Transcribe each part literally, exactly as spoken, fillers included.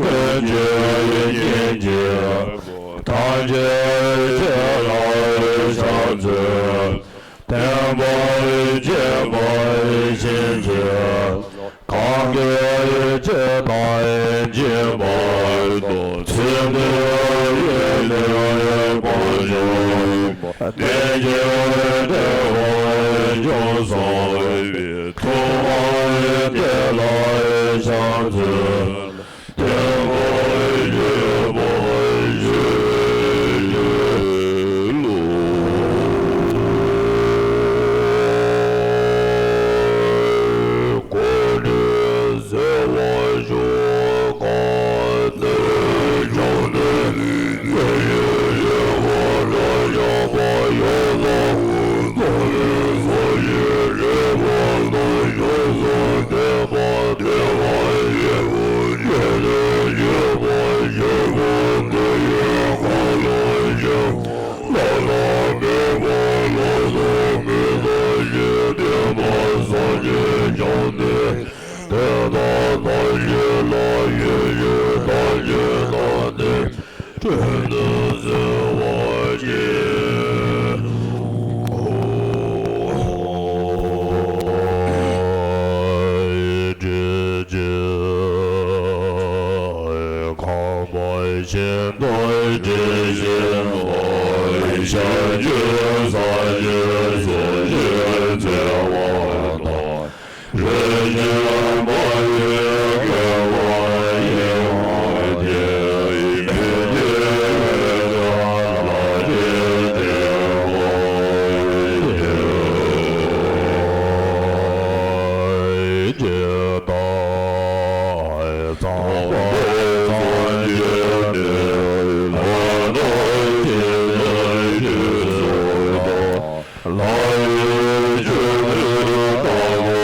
ཀུན་གྱི་སྙིང་རྗེ། ཐམས་ཅད་ཁྱེད་ལ་ཕྱག་འཚལ། བསྟན་པ་རྒྱས་པར་བྱིན་གྱིས་བརླབ། གང་གིས་ཆོས་དང་མཉམ་པར་བསྟེན་ཚེ་འདིར་ཡོན་ཏན་གང་བྱུང་བ། བརྟན་ཅིང་བརྟན་པར་བྱང་སངས་རྒྱས། ཐོག་མར་དེ་ལ་ཕྱག་འཚལ་ལོ། བསྟན་པ་རྒྱས་པར་བྱིན་གྱིས་རློབས། གོ་འཕང་བརྩེ་བ་ཤོག་གང་དེ་བྱང་ནས། དེ་དག་ཐམས་ཅད་ལ་ཡིད་བཞིན་ཐམས་ཅད་བསྟན་དུ་གསོལ་བ་བྱིན། ཁམས་པ་ཆེན་པོའི་དྲི་ཞིམ་པོ། ཞིང་བཅུ་ས་བཅུའི་ཚོགས་ཀྱིས་བརྩེགས་པ་དང་། རིན་ཆེན་པར་གྱིས་བརྒྱན་པ་ཡི་དབང་ཐོབ་སྟེ། མི་མཇེད་འོད་ཀྱང་ལག་ལེན་ཏེ་འོད་ཀྱིས་བརྒྱན། ཇི་ལྟར་ཚངས་པ་སངས་རྒྱས་ཏེ། ལྷ་དང་ཡི་དྭགས་ཀྱི་ཚོགས་དང་། ལྷ་ཡི་སྤྱོད་ལྡན་དག་པོ་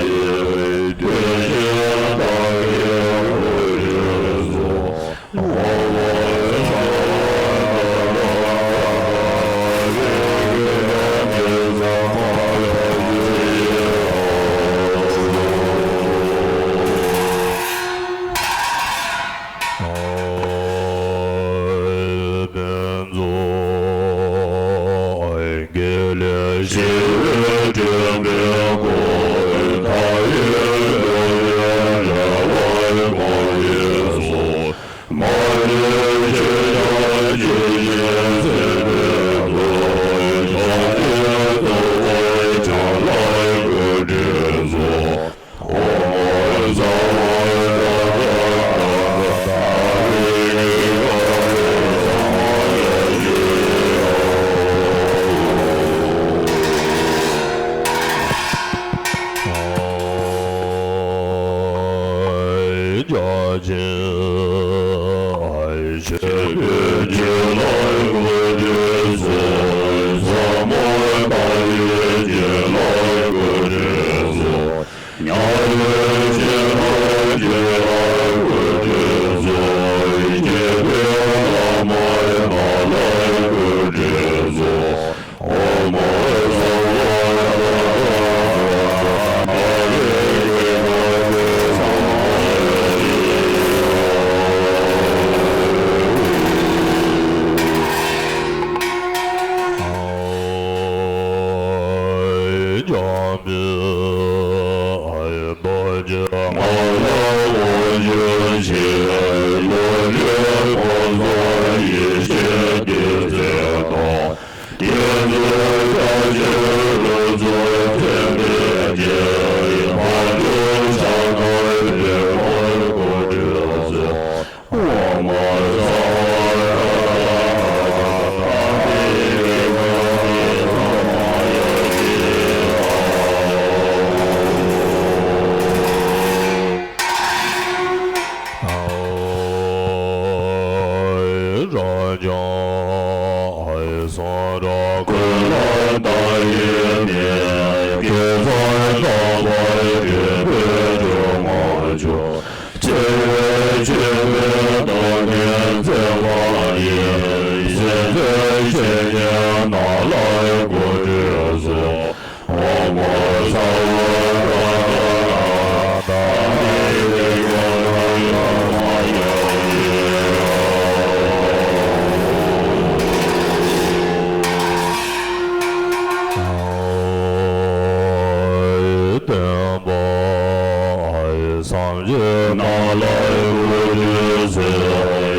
ཡི། དེ་བཞིན་བདག་གིས་བཀུར་སྟི་སྩལ། ཨོཾ་ཨཱཿཧཱུྃ་ཕཊ། དགེ་ལེགས་ཞི་བའི་སྤྲིན་པའི་སྒོ། མཐའ་ཡས་འགྲོ་བའི་རེ་བ་སྐོང་བའི་གསོལ། མ་ལུས་ཆོས་ཀྱང་ཇི་བཞིན་གསལ་བའི་མཐུས། བྱང་ཆུབ་ཏུ་འགོད་བྱིན་རླབས་ཀུན་འདྲེས་སོ། ཆོས་ཀུན་རྒྱུད་ལ་ཀུན་འདྲེས་སོ། ཟབ་མོ་ལྟ་བའི་རྒྱུད་ལ་ཀུན་འདྲེས་སོ། ཉམས་ལེན་བྱེད་པའི་རྒྱུད་ལ་ཀུན་འདྲེས་སོ། སྐྱེས་བུ་བླ་མའི་ལྷ་ལ་ཀུན་འདྲེས་སོ། ལ་ཀུན་འདུས་སུ།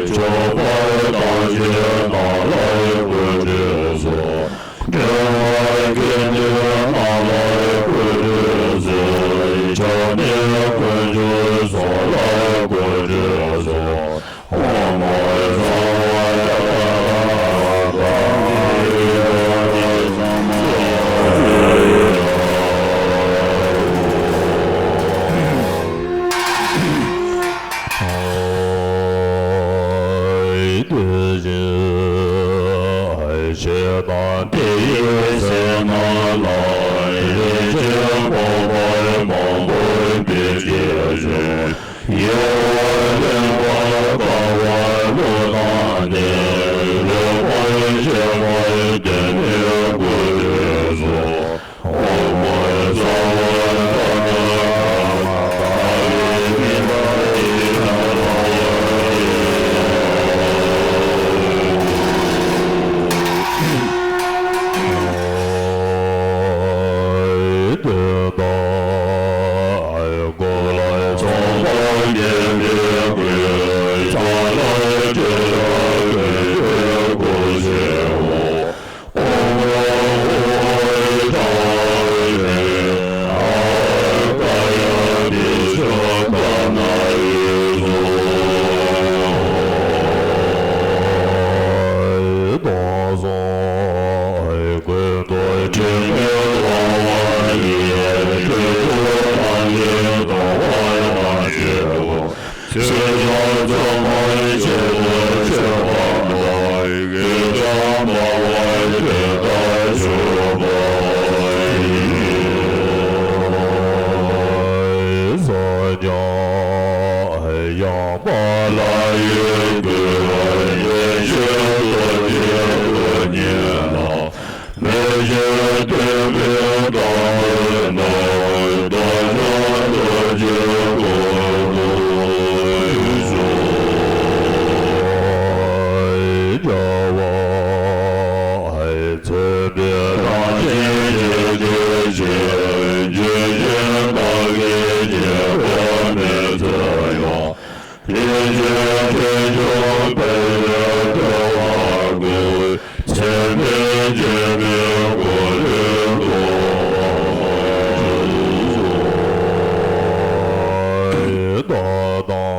ཆོས་འཁོར་ཐམས་ཅད་རྣམས་ལ་ཀུན་འདུས་སུ། འགྲོ་བ་ཀུན་འདུས་རྣམས་ལ་ཀུན་འདུས་སུ། ཆགས་སྡང་ཀུན་འདུས་སོགས་ལ་ཀུན་འདུས་སུ། ཡེ་བ་ལེན་པར་དཀའ་བ་ཀླུ་དང་ནི། ལེགས་པར་བཤད་པ་དེ་ནི་ཀུན་འདུས་སོ། ཨོཾ་ས་བ་ད་ན་ཀ་མ་ཏ་རི་བི་ཏ་ཏི་ན་ཏ་ཡ་ཏི། དེ་དག་ཀུན་ལ་ཚངས་པ་མཉེས་པའི་སྐུ། ཚངས་ལ་སྤྱོད་པའི་སྐུ་ཞེས་པའོ། ཨོཾ་ཨོཾ་ཨོཾ་ཏཱ་རེ་ཨཱཿ་ཀཱ་ཡ་ཏིཥྛ་ཀ་ན་ཡེ་སོ། དང་སོ། ཀུན་ཏུ་དྲི་མེད་ལྟ་བ་ཡིས། ཕྱོགས་བཅུ་ཐམས་ཅད་ལྟ་བ་དང་བཅས་པ། ཚིག་རྐྱང་རྫུན་མ་ཆེད་དུ་བཤད་པ་དང་། སྐད་ཀྱང་སྨྲ་བ་དེ་ལྟར་བྱེད་པ་ཡིས། ས་སྐྱ་ཡངས་པ་ལྷ་ཡི་སྐུ། ཡེ་ཤེས་རྡོ་རྗེ་སྐུ་བརྙེས་ལ། མི་ཤེས་སྟོན་པའི་ལྟ་བ་རྣམས། བདག་ཀྱང་རྡོ་རྗེ་སྐུ་འདུས་སུ་བྱ་བ། མཚན་དཔེ་རང་བཞིན་གྱིས་ཤེས་ཤིང་། ཇི་བཞིན་བདག་གིས་རྗེས་སུ་མི་མཐོང་ཡང་། དེ་བཞིན་ཁྱེད་ཀྱང་འཕགས་པའི་བདེ་བ་ཀུན། ཚད་མེད་འབྱེད་པའི་སྒོ་ནས་ཐོབ་པར་ཤོག། བདག་དང་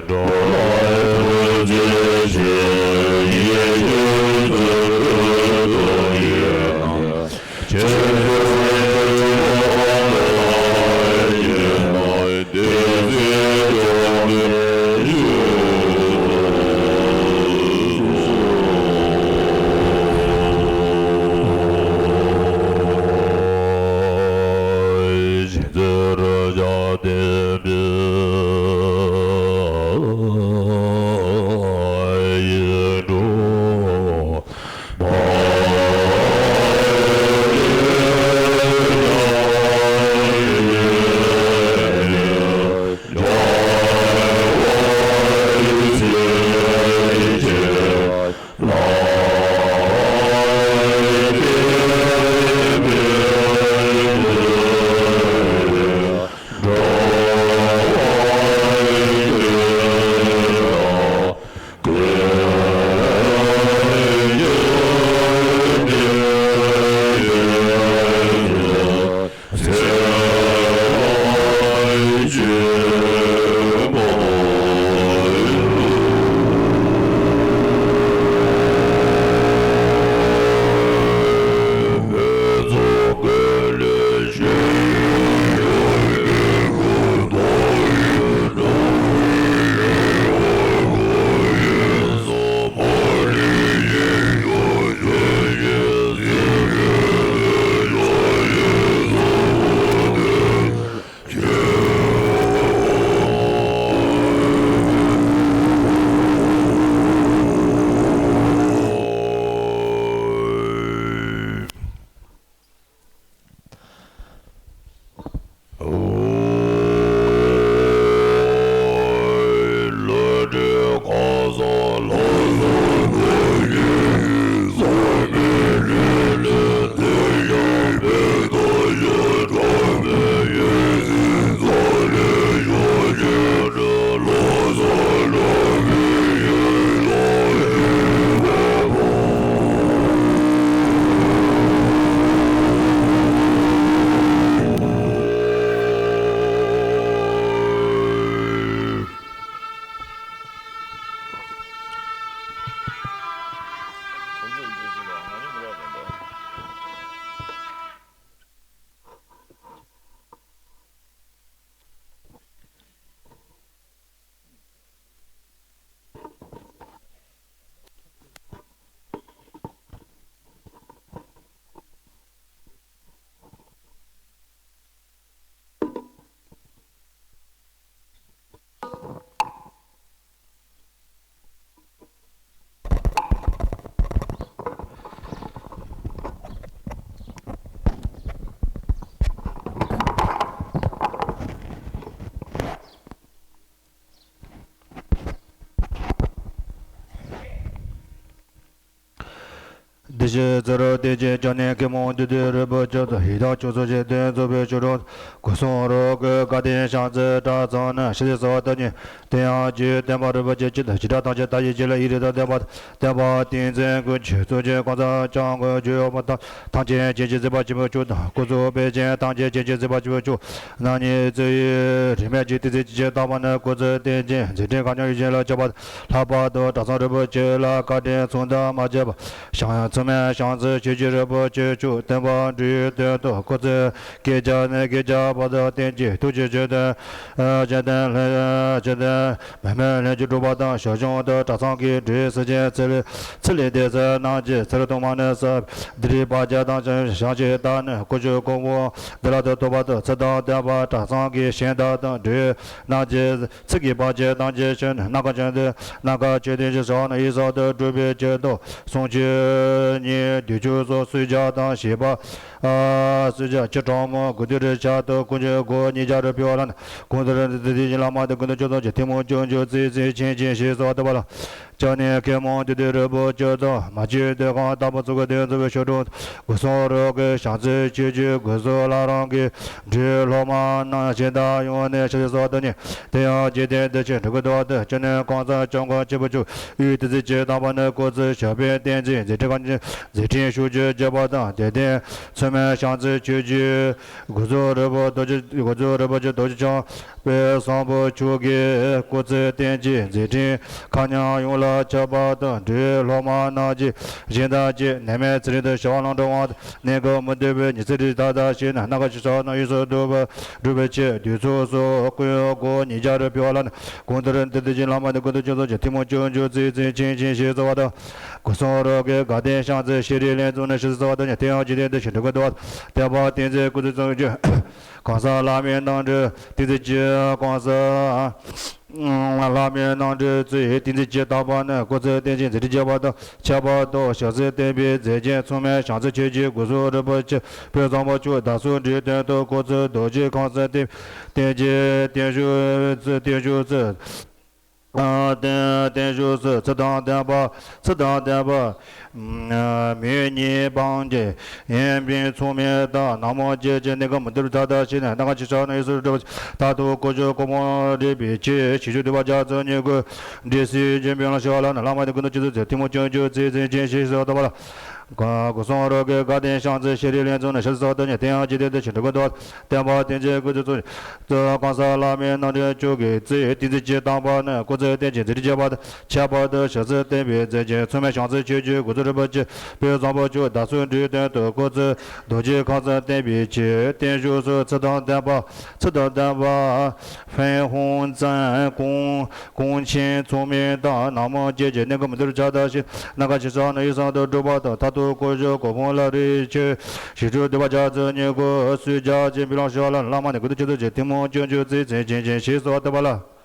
འགྲོ་བ་ཐུགས་རྗེ་ཆེ། ཡེ་ཤེས་སུ་ཐུགས་རྗེ་ཆེ། ཁྱེད་ཚོའི་ཐུགས་ཀྱི་ལ་ཡིན་ན་དེ་ཚེ་ཐོབ་པའི་ཡུལ། ཞེས་ཚུལ་རོ་དེ་ཅན་བྱང་ནས་མཁན་མོ་འདུས་སྡེ་རིན་པོ་ཆེ་དང་ཡི་དམ་ཆོས་སྲུང་ཞིག་དོན་རྫོགས་པའི་ཆོས་སྒྲུབ་སྐུ་གསུང་རོགས་ཀྱི་དགའ་ལྡན་ཤང་ཚའི་གྲྭ་ཚང་ནི་ཞི་བདེ་སོགས་དང་ཉིད། དེ་ཡང་རྗེ་བསྟན་པ་རིན་པོ་ཆེ་སྤྱི་དང་བྱེ་བྲག་ཐམས་ཅད་ད་ཡི་རྗེ་ལ་ཡི་རིགས་དང་ལྡན་པ། བསྟན་པ་བསྟན་འཛིན་ཀུན་གྱི་གཙུག་ཆེན་གང་ཟག་བྱམས་མགོན་ཇོ་བོ་ཐམས་ཅད་མཁྱེན་ཅིང་གཟིགས་པ་ཆེན་པོ་མཆོག་དང་། སྐུ་གཟུགས་དཔལ་ཅན་ཐམས་ཅད་མཁྱེན་ཅིང་གཟིགས་པ་ཆེན་པོ་མཆོག་རྣམ་གཉིས་གཙོས་ཡུལ་རིས་མེད་ཀྱི་ཏི་སེ་སྤྱི་ཁྱབ་དང་པོ་ནི་སྐུ་ཚེ་བརྟན་ཅིང་མཛད་འཕྲིན་གང་ཉམས་ཡུན་ཞིང་ལ་ཁྱབ་པ། ལྷག་པར་དུ་གྲྭ་ཚང་རིན་པོ་ཆེ་ལ་བཀའ་དྲིན་མཚུངས་ཟླ་མ་བྱས་པ། ཤང་མཚུངས་མེད་ཤང་ཚའི་ཆོས་རྗེ་རིན་པོ་ཆེ་མཆོག་བསྟན་པ་འགྲོ་བའི་དོན་དུ་སྐུ་ཚེ་བསྐལ་བརྒྱ་ནས་བསྐལ་བརྒྱ་བར་དུ་བརྟན་ཅིང་ཐུགས་ཀྱི་ཆོས་དོན་ཆོས་དོན་ལྷུན་ཆོས་དོན་མུ་མེད་ལྷུན་གྱིས་གྲུབ་པ་དང་། ཞར་བྱུང་དུ་གྲྭ་ཚང་གི་འགྲོ་བའི་སེམས་ཅན་ཚེ་ལས་ཚེ་ལས་འདས་ཚར་རྣམས་ཀྱི་ཚེ་རབས་ཐོག་མ་ནས་བསགས་པའི་སྡིག་སྒྲིབ་བག་ཆགས་དང་བྱང་ཆུབ་དག་ནི་སྐུ་ཆོས་གོང་འཕེལ་བདེ་བླག་ཏུ་ཐོབ་པ་དང་། ཚུལ་དང་ལྡན་པ་གྲྭ་ཚང་གི་གཞན་དག་དང་འགྲོ་བ་རྣམས་ཀྱི་ཚེ་གི་བར་ཆད་ཐམས་ཅད་ཞི་ནས་སྣ་ཁ་ཆོས་ལྡན་སྣ་ཁ་ཆོས་ལྡན་གྱི་ཞིང་ནི་ཡིད་བསམ་དུ་འགྲུབ་པའི་ཆེད་དུ་གསུང་ཆོས་ཉིད་བསྡུས་ཆོས་སོགས་གསོལ་ཇ་དང་བཞེས་པ། གསོལ་ཇ་ཁྱི་གྲོགས་མོ་དགུ་དུས་རེ་ཆ་དུ་དཀོན་མཆོག་སྒོ་ཉིས་བརྒྱ་རེ་ཕུལ་བ་ལ་ནི་གུང་ཐུར་འདི་དེ་བཞིན་བླ་མ་དང་དགེ་འདུན་ཆོས་ཚོགས་ཀྱི་ཐལ་མོ་སྐྱོན་བརྗོད་རྩེ་རྩེ་ཆེན་ཆེན་ཞེས་གསོལ་བ་བཏབ་པ་ལ། ཅང་ནས་མཁན་མོ་འདུས་སྡེ་རིན་པོ་ཆེ་དང་མ་གཅིག་སྡེ་ཁང་དང་པོ་ཚུ་གི་གདན་འཛོམས་པའི་ཞབས་དྲུང་སྐུ་གསུང་རོགས་ཀྱི་ཞང་ཚེ་ཆོས་ཀྱི་སྐུ་གཟུགས་ལ་རང་གི་འབྲེལ་སློབ་མ་རྣམས་གཞན་དག་ཡོང་ནས་ཞབས་ཏོག་སོགས་དང་ནི། དེ་ཡང་འཇིག་རྟེན་འདི་ཕྱི་འགྲོ་ཀུན་འདུག་སྟེ་ཅི་ནས་གང་ཟག་སྐྱབས་མགོན་ཆེན་པོ་མཆོག་དབུས་ཏི་སེ་སྤྱི་དང་པོ་ནས་སྐུ་ཚེ་ཞབས་པད་བརྟན་ཅིང་མཛད་འཕྲིན་གང་ཉིད་མཛད་འཕྲིན་ཤུགས་ཆེ་རྒྱས་པ་དང་། དད་ལྡན་མཚུངས་མེད་ཞང་ཚེ་ཆོས་ཀྱི་སྐུ་གཟུགས་རིན་པོ་རྡོ་རྗེ་སྐུ་གཟུགས་རིན་པོ་ཆེ་རྡོ་རྗེ་འཆང་དཔལ་བཟང་པོ་མཆོག་གིས་སྐུ་ཚེ་བརྟན་ཅིང་མཛད་འཕྲིན་གང་ཉམས་ཡུན་ལ་ཁྱབ་པ་དང་། འབྲེལ་སློབ་མ་རྣམས་ཀྱིས་གཞན་དག་ཅིག་ནད་མེད་ཚེ་རིང་དུ་ཞི་བ་ལམ་འགྲོ་དབང་དང་། གནས་སྐབས་མུ་སྟེགས་པའི་ཉི་ཚེ་རིགས་ད་ལྟ་ཞིག་ན་སྣ་ཁ་ཆུ་ཆག་རྣམས་ཡོངས་སུ་འགྲུབ་པར་འགྲུབ་པའི་ཕྱིར་དུས་ཚོད་སོགས་སྐུ་ཡོན་སྒོ་ཉིས་བརྒྱ་རེ་ཕུལ་བ་ལ་ནི། གུང་ཐུར་འདི་དེ་བཞིན་བླ་མ་དང་དགེ་འདུན་ཆོས་ཚོགས་ཀྱི་ཐལ་མོ་སྐྱོན་བརྗོད་རྩེ་རྩེ་ཆེན་ཆེན་ཞེས་གསོལ་བ་དང་། སྐུ་གསུང་རོགས་ཀྱི་དགའ་ལྡན་ཤང་ཚེ་ཤེས་རིག་ལེགས་མཛོད་ནས་ཞུ་གསོལ་བ་དང་ནི། དེ་ཡང་འཇིག་རྟེན་འདི་ཕྱི་འགྲོ་ཀུན་འདུག་སྟེ་བསྟན་པ་བསྟན་འཛིན་སྐུ་ཚེ་བརྟན་ཅིང་གང་ཟག་བླ་མའི་རྣམ་འདྲེན་ཏི་སེ་སྤྱི་གང་ཟག་བླ་མའི་རྣམ་འདྲེན་གཙོས་ཏི་སེ་སྤྱི་དང་པོ་ནས་སྐུ་ཚེ་བརྟན་ཅིང་མཛད་འཕྲིན་རྒྱས་པ་དང་ཁྱབ་པ་དང་། ཞབས་སེམས་བརྟན་པའི་མཛད་རྗེས་མཚུངས་མེད་ཞང་ཚེ་ཆོས་ཀྱི་སྐུ་གཟུགས་རིན་པོ་ཆེ་དཔལ་བཟང་པོ་མཆོག་བདག་སོགས་འབྲེལ་དོན་དུ་སྐུ་ཚེ་རྡོ་རྗེ་གང་ཟག་བརྟན་བརྟན་ཅིང་བརྟན་བཞུགས་བརྟན་བཞུགས་སུ། བརྟན་བརྟན་བཞུགས་སུ་ཚུལ་དང་ལྡན་པ་ཚུལ་དང་ལྡན་པ། མི་གཉིས་སྤངས་ཀྱི་ཡོན་ཏན་མཚུངས་མེད་དང་། ནག་མོ་སྐྱེས་ཀྱི་གནས་སྐབས་མུ་སྟེགས་རིགས་ད་ལྟ་ཞིག་ནས་སྣ་ཁ་ཆུ་ཆག་རྣམས་ཡོངས་སུ་འགྲུབ་པ། མཐར་ཐུག་དཀོན་མཆོག་གོ་འཕང་རིག་པའི་ཕྱིར། ཞི་ཁྲོ་འདུས་པ་རྒྱ་མཚོའི་སྙིང་པོ་འབྲས་སིལ་ཅན་པའི་ལམ་ཞི་བ་ལ་ནི། བླ་མ་དང་དགེ་འདུན་ཆོས་ཚོགས་ཀྱི་ཐལ་མོ་སྐྱོན་བརྗོད་རྩེ་རྩེ་ཆེན་ཞེས་གསོལ་བ་བཏབ་པ་ལ། སྐུ་གསུང་རོགས་ཀྱི་དགའ་ལྡན་ཤང་ཚེ་ཤེས་རིག་ལེགས་མཛོད་ནས་ཞུ་གསོལ་བ་དང་ནི། དེ་ཡང་འཇིག་རྟེན་འདི་ཕྱི་འགྲོ་ཀུན་འདུག་སྟེ་བསྟན་པ་བསྟན་འཛིན་སྐུ་ཚེ་གཙོ། གང་ཟག་བླ་མའི་རྣམ་འདྲེན་མཆོག་གིས་གཙོས་ཏི་སེ་སྤྱི་དང་པོ་ནས་སྐུ་ཚེ་བརྟན་ཅིང་མཛད་འཕྲིན་རྒྱས་པ་དང་ཁྱབ་པ་དང་། ཞབས་སེམས་བརྟན་པའི་མཛད་རྗེས་མཚུངས་མེད་ཞང་ཚེ་ཆོས་ཀྱི་སྐུ་གཟུགས་རིན་པོ་ཆེ་དཔལ་བཟང་པོ་མཆོག་བདག་སོགས་འབྲེལ་དོན་དུ་སྐུ་ཚེ་རྡོ་རྗེ་གང་ཟག་བརྟན་པའི་ཕྱིར། བརྟན་བཞུགས་སུ་ཚུལ་དང་ལྡན་པ་ཚུལ་དང་ལྡན་པ། ཧྥན་ཧུང་ཙན་ཀུང་ཀུང་ཆེན་མཚུངས་མེད་དང་། ནག་མོ་སྐྱེས་ཀྱི་གནས་སྐབས་མུ་སྟེགས་རིགས་ད་ལྟ་ཞིག་ནས་སྣ་ཁ་ཆུ་ཆག་རྣམས་ཡོངས་སུ་འགྲུབ་པ་དང་། མཐར་ཐུག་དཀོན་མཆོག་གོ་འཕང་ལ་རིག་ཕྱིར། ཞི་ཁྲོ་འདུས་པ་རྒྱ་མཚོའི་སྙིང་པོ་སུ་རྒྱ་ཆེན་པོའི་ལམ་ཞི་བ་ལ་ནི། བླ་མ་དང་དགེ་འདུན་ཆོས་ཚོགས་ཀྱི་ཐལ་མོ་སྐྱོན་བརྗོད་རྩེ་རྩེ་ཆེན་ཆེན་ཞེས་གསོལ་བ་བཏབ་པ་ལ།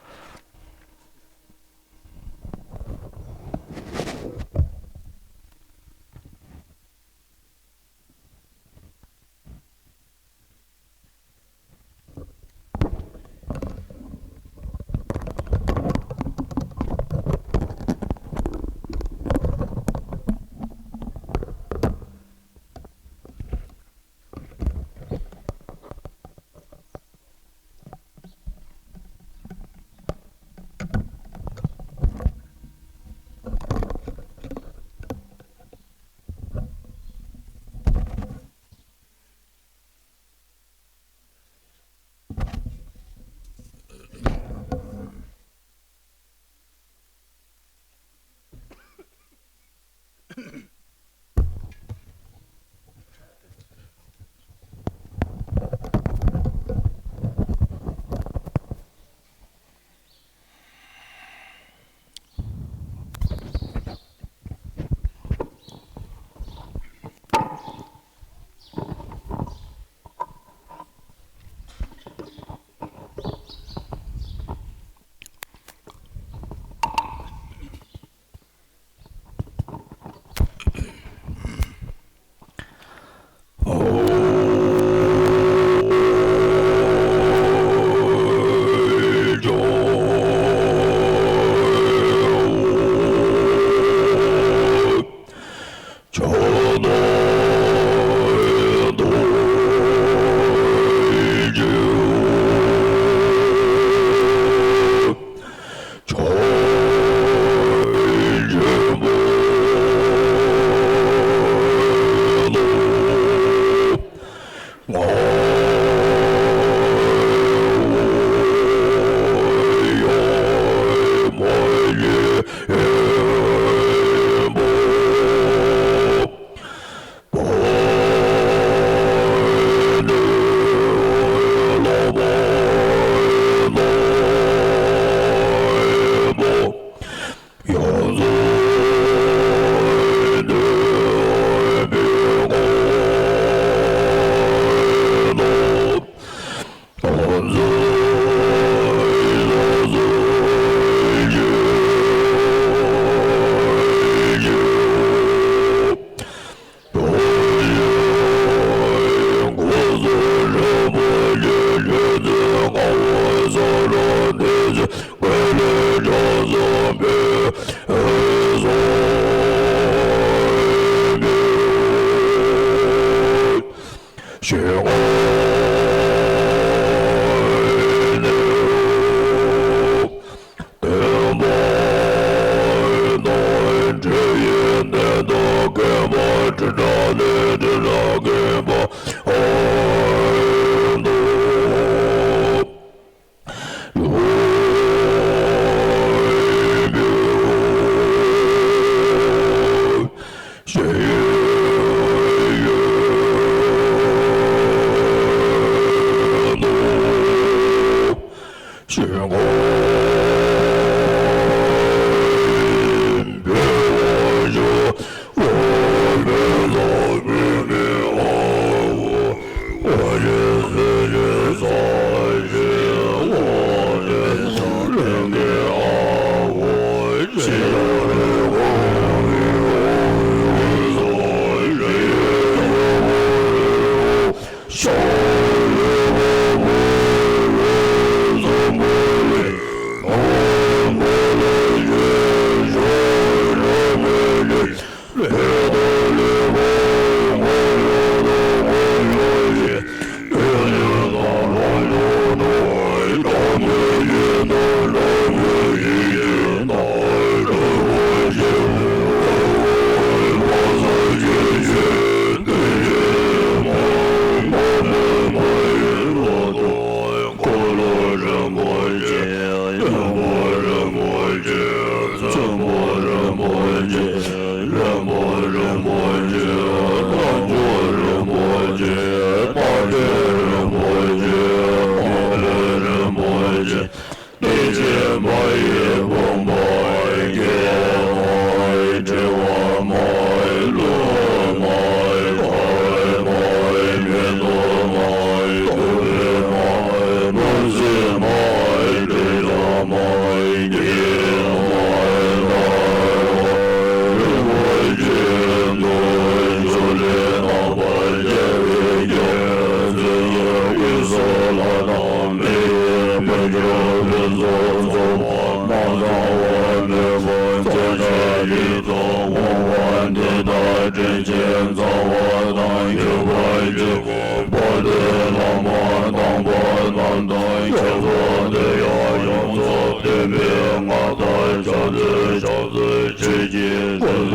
རྩ་བ་དང་ཁྱད་པར་ཅན། དཔལ་ལྡན་བླ་མ་དམ་པ་རྣམས་དང་། ཁྱེད་ཚོ་དེ་ཡང་ཡོངས་རྫོགས་བསྟན་པའི་མངའ་བདག་ཕྱག་འཚལ་ཕྱག་འཚལ་ཆོས་ཀྱི་དགེ་ཚུལ་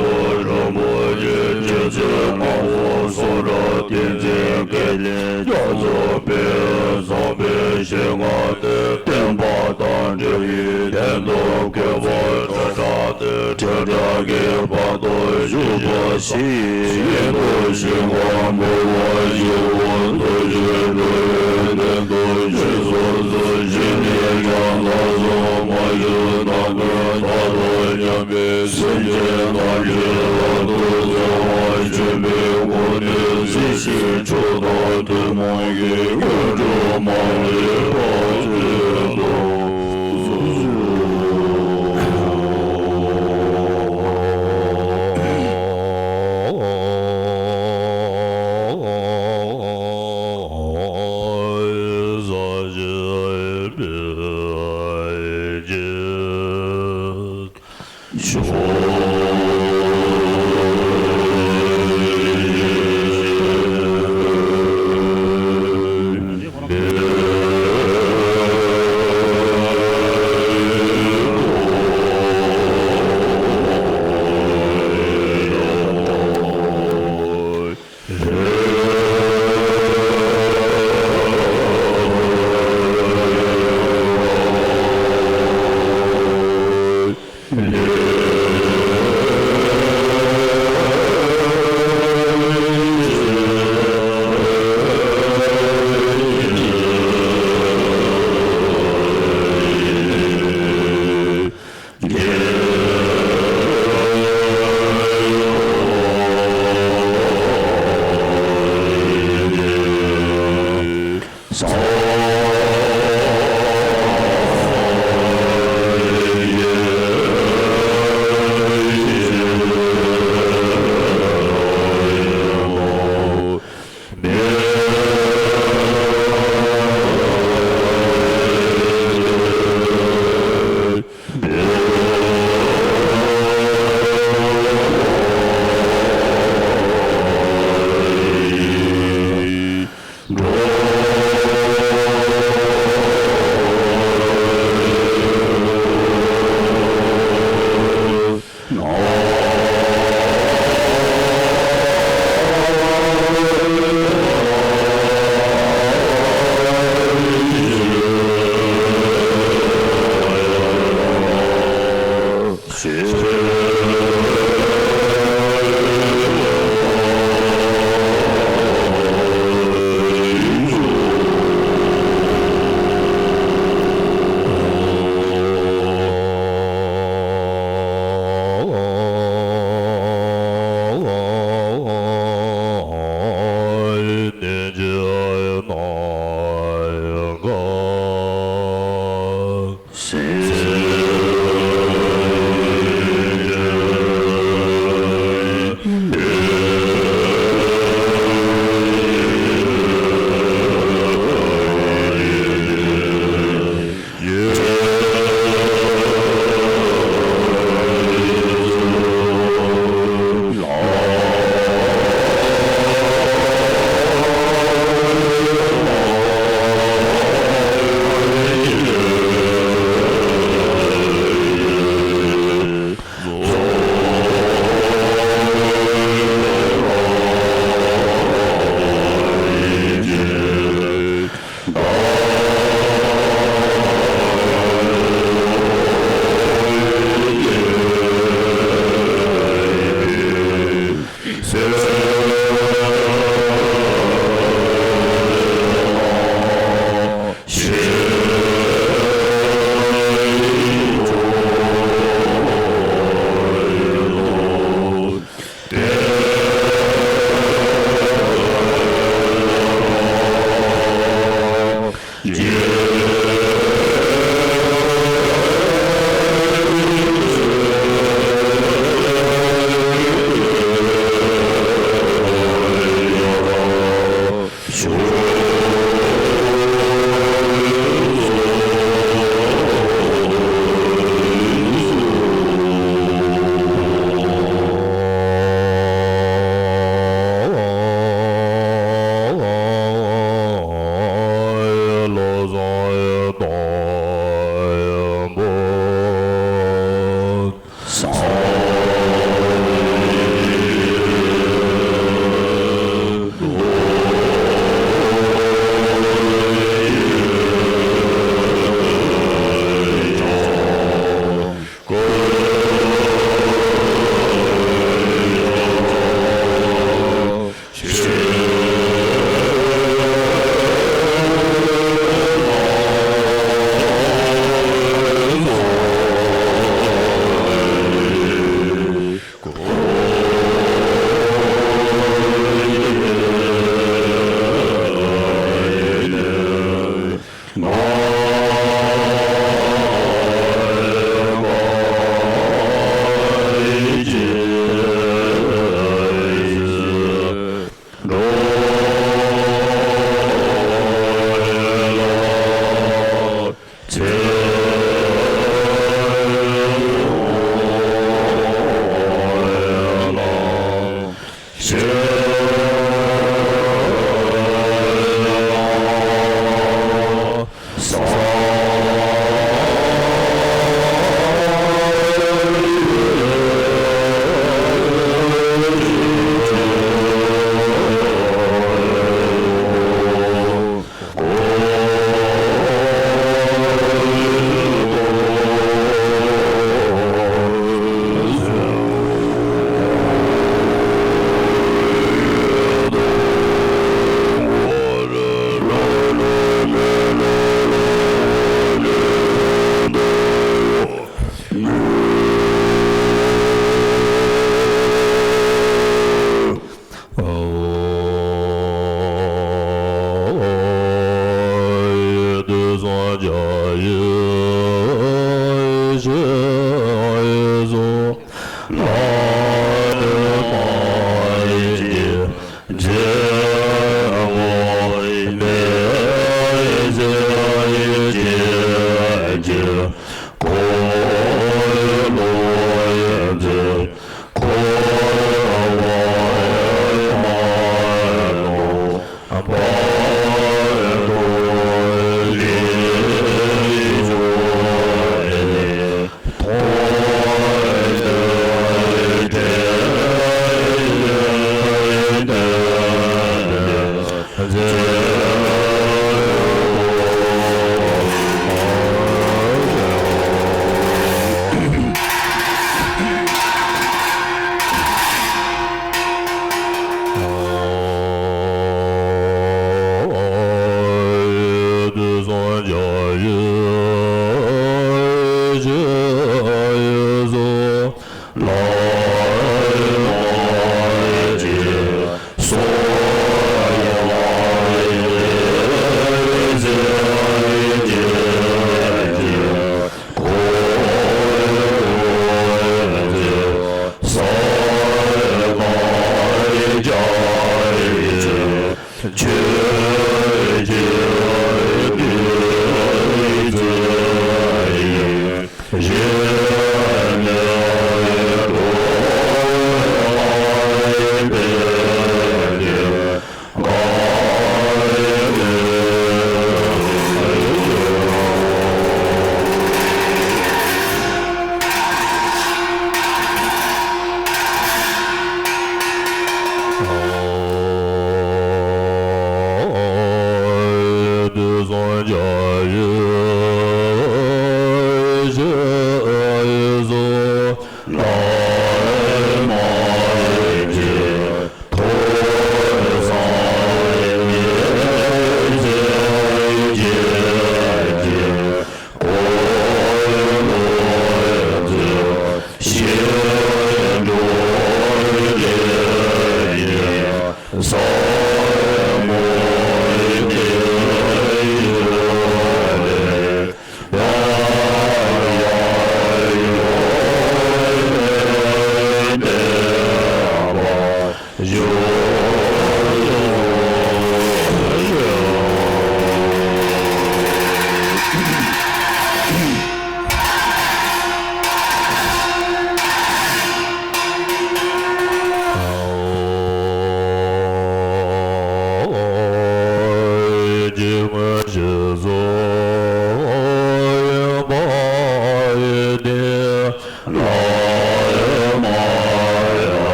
རིན་པོ་ཆེ། རྗེ་བཙུན་མང་པོ་སོགས་རབ་བསྟན་འཛིན་དགེ་ལེགས་རྒྱ་མཚོ་དཔལ་བཟང་པོའི་ཞལ་སྔ་སྟེ། བསྟན་པ་དང་འབྲེལ་བའི་དོན་དུ་བཀོད་པ་སྒྲ་གྲགས་ཏེ། ཏྲཊ་ཀའི་བར་དུ་བཞུགས་པ་ཞིག་ཡིན་དུ་ཞིང་ཁམས་འཁོར་བ་ཞི་བ་མཐོ་རིས་འགྲོ་བའི་དོན་དུ་ཞིག་སོ་སོ་ཞིག་ནས་ཀྱང་ལྷག་སོ་མ་ཞུ་ན་ཀུན་ད་ལྟ་མཉམ་པའི་སེམས་ཅན་ཐམས་ཅད་ལ་ཐུགས་བརྩེ་བ་ཆེན་པོའི་སྒོ་ནས་གཟིགས་ཤིང་མཆོག་དང་ཐུན་མོང་གི་དངོས་གྲུབ་མ་ལུས་པ་སྩོལ་ཏོ།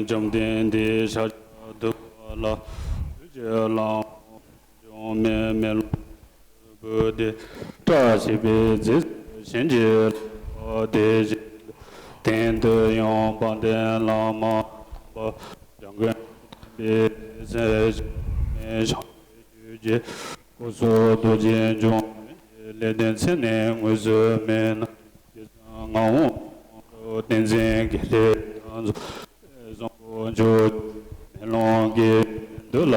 བཅོམ་ལྡན་འདས་ཤཱཀྱ་ཐུབ་པ་ལ་ཐུགས་རྗེ་ལ་འཇོག་མེ་མེ་ལོང་བུ་དེ་བཀྲ་ཤིས་པའི་རྫས་སུ་བྱིན་གྱིས་བརླབས་པ་དེ་བཞིན་དུ། སྟེང་དུ་ཡང་དཔལ་ལྡན་བླ་མ་དམ་པ་འཇམ་མགོན་པའི་སྲས་ཞབས་ནས་བྱང་ཆུབ་ཆོས་ཀྱི་སྐུ་གསུང་ཐུགས་རྗེ་འབྱུང་། ལེགས་ལྡན་མཚན་ནི་དངོས་སུ་མེད་ན། རྗེ་བཙུན་ངག་དབང་ཀློང་གྲོགས་བསྟན་འཛིན་དགེ་ལེགས་རྒྱ་མཚོ་བཟང་པོ་མཆོག་མེ་ལོང་གི་མདུན་ལ་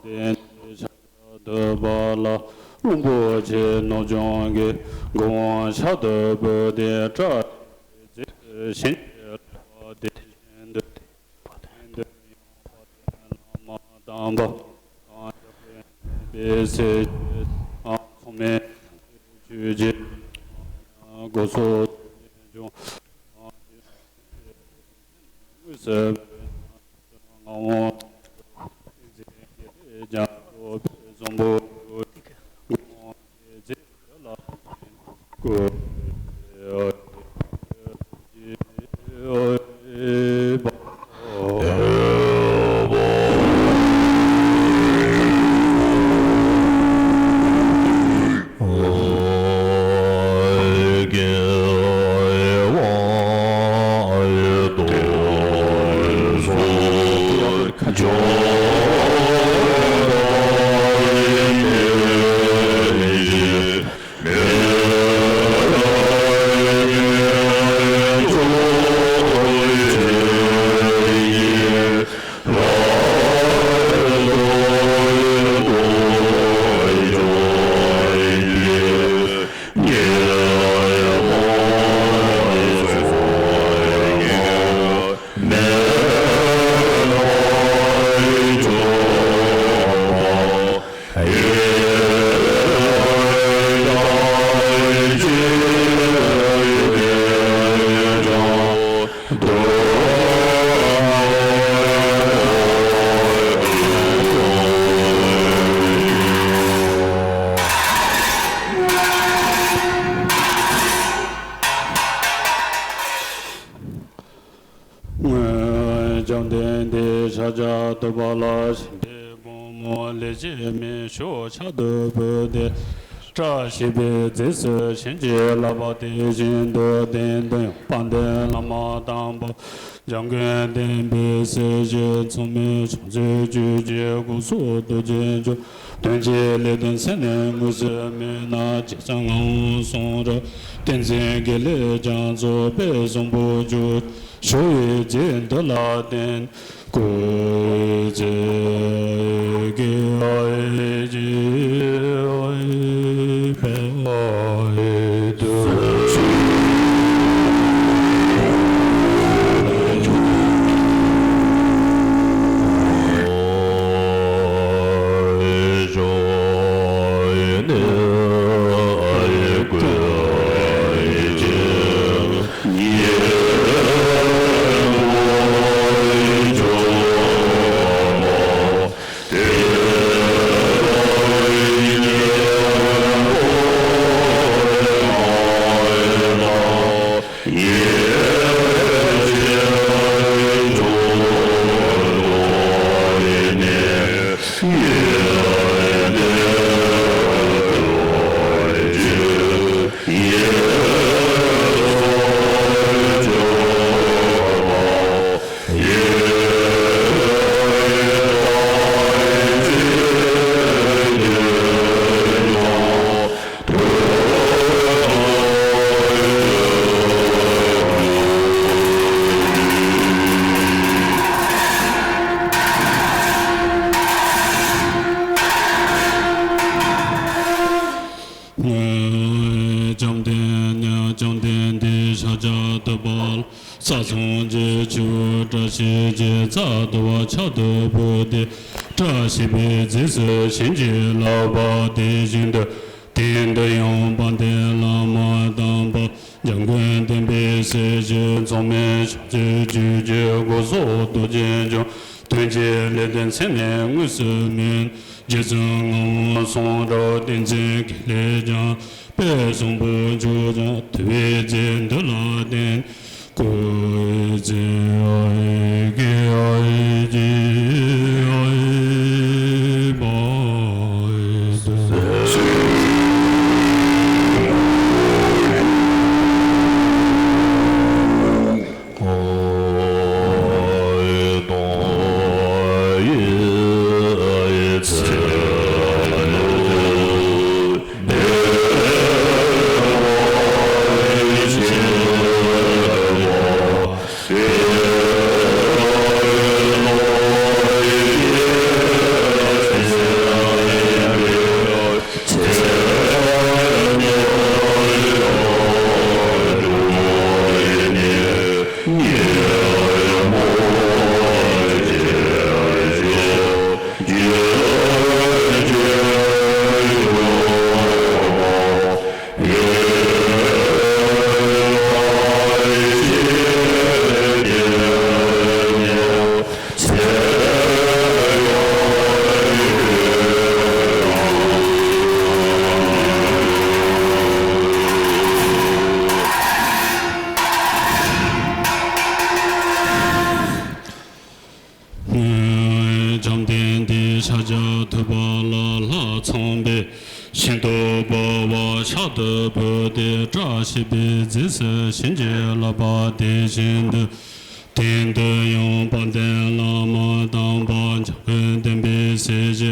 བརྟེན། ལྡན་ཤཱཀྱ་ཐུབ་པ་ལ་རློན་པོ་ཆེ་རྣམས་བྱིན་གྱིས་བརླབས་པ་དེ་བཞིན་དུ། དེ་ནས་དཔལ་ལྡན་བླ་མ་དམ་པ་དང་འཇམ་དཔལ་དཔལ་ལྡན་པའི་སྲས་ཀྱི་མཚུངས་མེད་ཆོས་ཀྱི་སྐུ་གསུང་ཐུགས་རྗེ་འབྱུང་། དངོས་སུ་མེད་ན། རྗེ་བཙུན་ངག་དབང་བསྟན་འཛིན་དགེ་ལེགས་རྒྱ་མཚོ་དཔལ་བཟང་པོ་མཆོག་གི་སྐུ་དབང་རྗེ་བཙུན་དེ་ལ་བརྟེན་སྐུ། བཅོམ་ལྡན་འདས་ཤཱཀྱ་ཐུབ་པ་ལ་ཞིང་དེའི་བུ་མོ་ལས་སྐྱེས་མི་ཤོ་ཆགས་དུ་བུད་དེ། བཀྲ་ཤིས་པའི་རྫས་སུ་བྱིན་གྱིས་བརླབས་པ་དེ་བཞིན་དུ། སྟེང་དུ་ཡང་དཔལ་ལྡན་བླ་མ་དམ་པ་འཇམ་མགོན་བསྟན་པའི་སྲས་ཀྱི་མཚུངས་མེད་བྱང་ཆུབ་ཆོས་ཀྱི་སྐུ་གསུང་ཐུགས་རྗེ་འབྱུང་། དོན་གྱི་ལེགས་ལྡན་མཚན་ནི་དངོས་སུ་མེད་ན། རྗེ་བཙུན་ངག་དབང་གསུང་རབ་བསྟན་འཛིན་དགེ་ལེགས་རྒྱ་མཚོ་དཔལ་བཟང་པོ་མཆོག་ཞུ་བའི་རྗེས་འདི་ལ་བརྟེན། སྐུ་ཚེ་དགེ་བའི་རྗེས་འཕེལ་དུ་གསོལ། སངས་རྒྱས་ཆུ་བོ་བཀྲ་ཤིས་ཀྱི་རྩ་ལྟ་བུ་ཕྱག་ཏུ་ཕུལ་ཏེ། བཀྲ་ཤིས་པའི་རྫས་སུ་བྱིན་གྱིས་བརླབས་པ་དེ་བཞིན་དུ། དེང་དུ་ཡང་དཔལ་ལྡན་བླ་མ་དམ་པ་འཇམ་མགོན་བསྟན་པའི་སྲས་ཀྱི་མཚུངས་མེད་བྱང་སེམས་ཆོས་ཀྱི་སྒོ་གསུམ་རྡོ་རྗེ་འཆང་། དོན་གྱི་ལེགས་ལྡན་མཚན་ནི་དངོས་སུ་སྨོན། རྗེ་བཙུན་ངག་དབང་གསུང་རབ་ཏིང་འཛིན་དགེ་ལེགས་འཆང་། དཔལ་བཟང་པོ་མཆོག་ཀྱང་དུ་བའི་རྫས་འདི་ལ་བརྟེན། བྱམས་ལྡན་འདས་ཕྱག་རྒྱ་ཐུབ་པ་ལ་ལྷ་ཚངས་པས་ཤིན་ཏུ་དཔའ་བ་ཕྱག་ཏུ་ཕུལ་ཏེ། བཀྲ་ཤིས་པའི་རྫས་སུ་བྱིན་གྱིས་བརླབས་པ་དེ་བཞིན་དུ། དེང་དུ་ཡང་དཔལ་ལྡན་བླ་མ་དམ་པ་འཇམ་མགོན་བསྟན་པའི་སྲས་ཀྱི་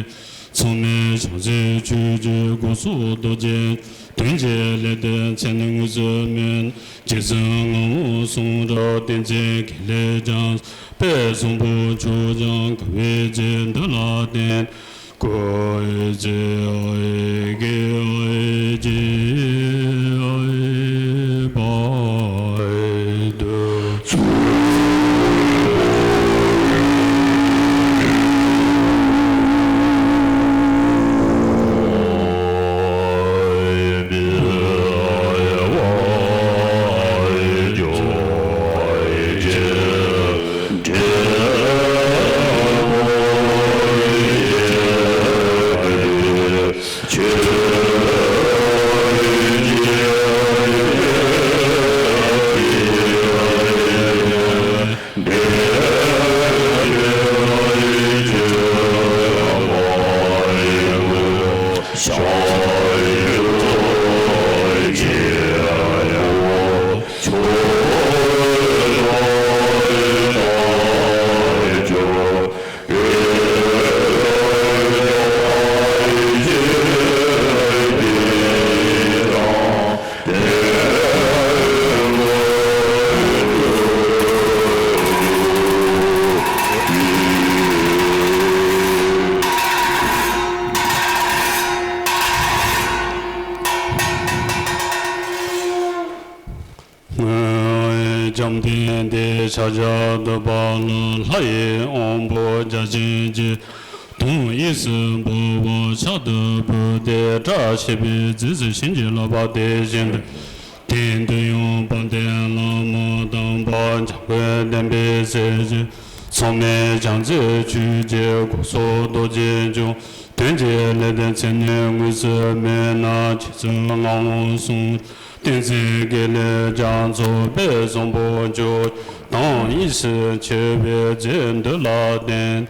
མཚུངས་མེད་བྱང་སེམས་ཆོས་ཀྱི་སྒོ་གསུམ་རྡོ་རྗེ། དོན་གྱི་ལེགས་ལྡན་མཚན་ནི་དངོས་སུ་སྨོན། རྗེ་བཙུན་ངག་དབང་གསུང་རབ་ཏིང་འཛིན་དགེ་ལེགས་འཆང་། དཔལ་བཟང་པོ་མཆོག་ཀྱང་དུ་བའི་རྫས་འདི་ལ་བརྟེན། བྱམས་ལྡན་འདས་ཕྱག་རྒྱ་ཐུབ་པ་ལ་ལྷ་ཡི་དབང་པོ་བརྒྱ་བྱིན་གྱིས། དོན་དངོས་སུ་འབུལ་བ་ཕྱག་ཏུ་ཕུལ་ཏེ། བཀྲ་ཤིས་པའི་རྫས་སུ་བྱིན་གྱིས་བརླབས་པ་དེ་བཞིན་དུ། དེང་དུ་ཡང་དཔལ་ལྡན་བླ་མ་དམ་པ་འཇམ་མགོན་བསྟན་པའི་སྲས་ཀྱི་མཚུངས་མེད་བྱང་སེམས་ཆོས་ཀྱི་སྒོ་གསུམ་རྡོ་རྗེ་འཆང་། དོན་གྱི་ལེགས་ལྡན་མཚན་ནི་དངོས་སུ་སྨོས་ན། རྗེ་བཙུན་ངག་དབང་གསུང་ཏིང་འཛིན་དགེ་ལེགས་རྒྱ་མཚོ་དཔལ་བཟང་པོ་མཆོག་དང་དངོས་སུ་མཆོད་པའི་རྫས་འདི་ལ་བརྟེན།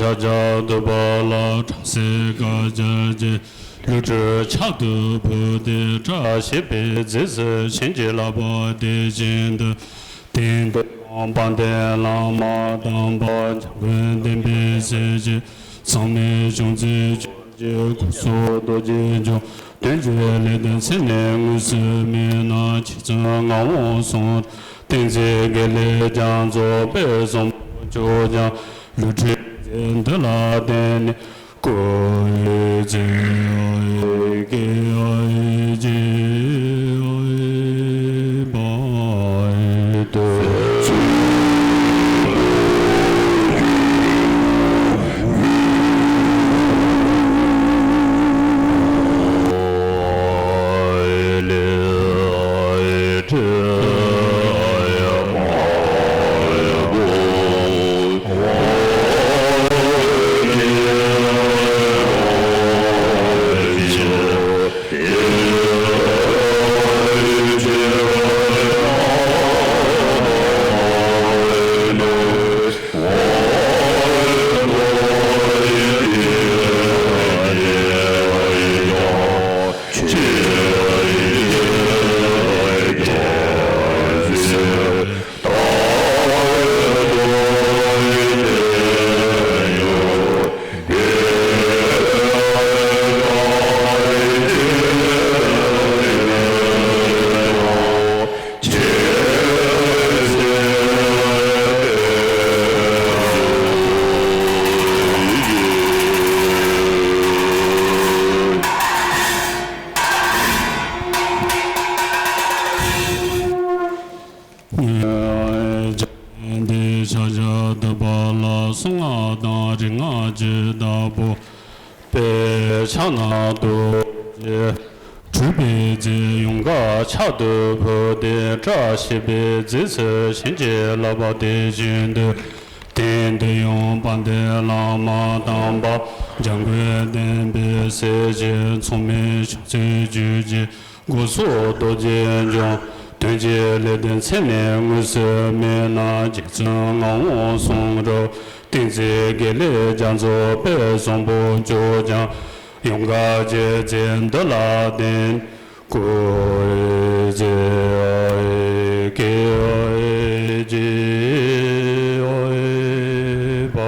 ཕྱག་རྒྱ་བསྟོད་པ་ལ། བྲམ་ཟེ་བཀའ་རྒྱ་བརྒྱད། ཀླུ་སྒྲུབ་ཕྱག་ཏུ་ཕུལ་ཏེ། བཀྲ་ཤིས་པའི་རྫས་སུ་བྱིན་གྱིས་བརླབ་པ་དེ་བཞིན་དུ། སྟེང་དུ་ཡང་དཔལ་ལྡན་བླ་མ་དམ་པ། འཇམ་མགོན་བསྟན་པའི་གསལ་བྱེད། མཚུངས་མེད་བྱུང་ཚུལ་བཅུ་གཅིག་སྒོ་སོགས་རྡོ་རྗེ་འཇོམས། དོན་གྱི་ལས་དོན་ཚད་མས་དངོས་སུ་སྨིན་ན། རྗེ་བཙུན་ངག་དབང་གསུང་། བསྟན་འཛིན་དགེ་ལེགས་རྒྱ་མཚོ་དཔལ་བཟང་པོ་མཆོག་ཀྱང་། ཀླུ་སྒྲུབ་རྫས་འདི་ལ་བརྟེན་ནས། སྐུ་ཡི་རྫས་ཀྱི་རྗེས་པ་དུ། འདི་ཕྱག་རྒྱ་བསྟོད་པ་ལ། གསང་སྔགས་དང་རིག་སྔགས་ཀྱི་བདག་པོ། དཔལ་ཕྱག་ན་རྡོ་རྗེ། སྤྲུལ་པའི་རྫས་ཡོངས་དགར་ཕྱག་ཏུ་ཕུལ་ཏེ། བཀྲ་ཤིས་པའི་རྫས་སུ་བྱིན་གྱིས་བརླབས་པ་དེ་བཞིན་དུ། སྟེང་དུ་ཡང་དཔལ་ལྡན་བླ་མ་དམ་པ། འཇམ་མགོན་བསྟན་པའི་གསལ་བྱེད། མཚུངས་མེད་བྱུང་ཚུལ་བཅུ་གཅིག་སྒོ་སོགས་རྡོ་རྗེ་འཇོམས། དོན་གྱི་ལས་དོན་ཚད་མས་དངོས་སུ་སྨིན་ན། རྗེ་བཙུན་ངག་དབང་གསུང་རབ། བསྟན་འཛིན་དགེ་ལེགས་རྒྱ་མཚོ་དཔལ་བཟང་པོ་མཆོག་ཀྱང་། ཡོངས་དགར་གྱི་རྫས་འདི་ལ་བརྟེན། སྐུ་ཡི་རྫས་ཀྱི་རྗེས་པ།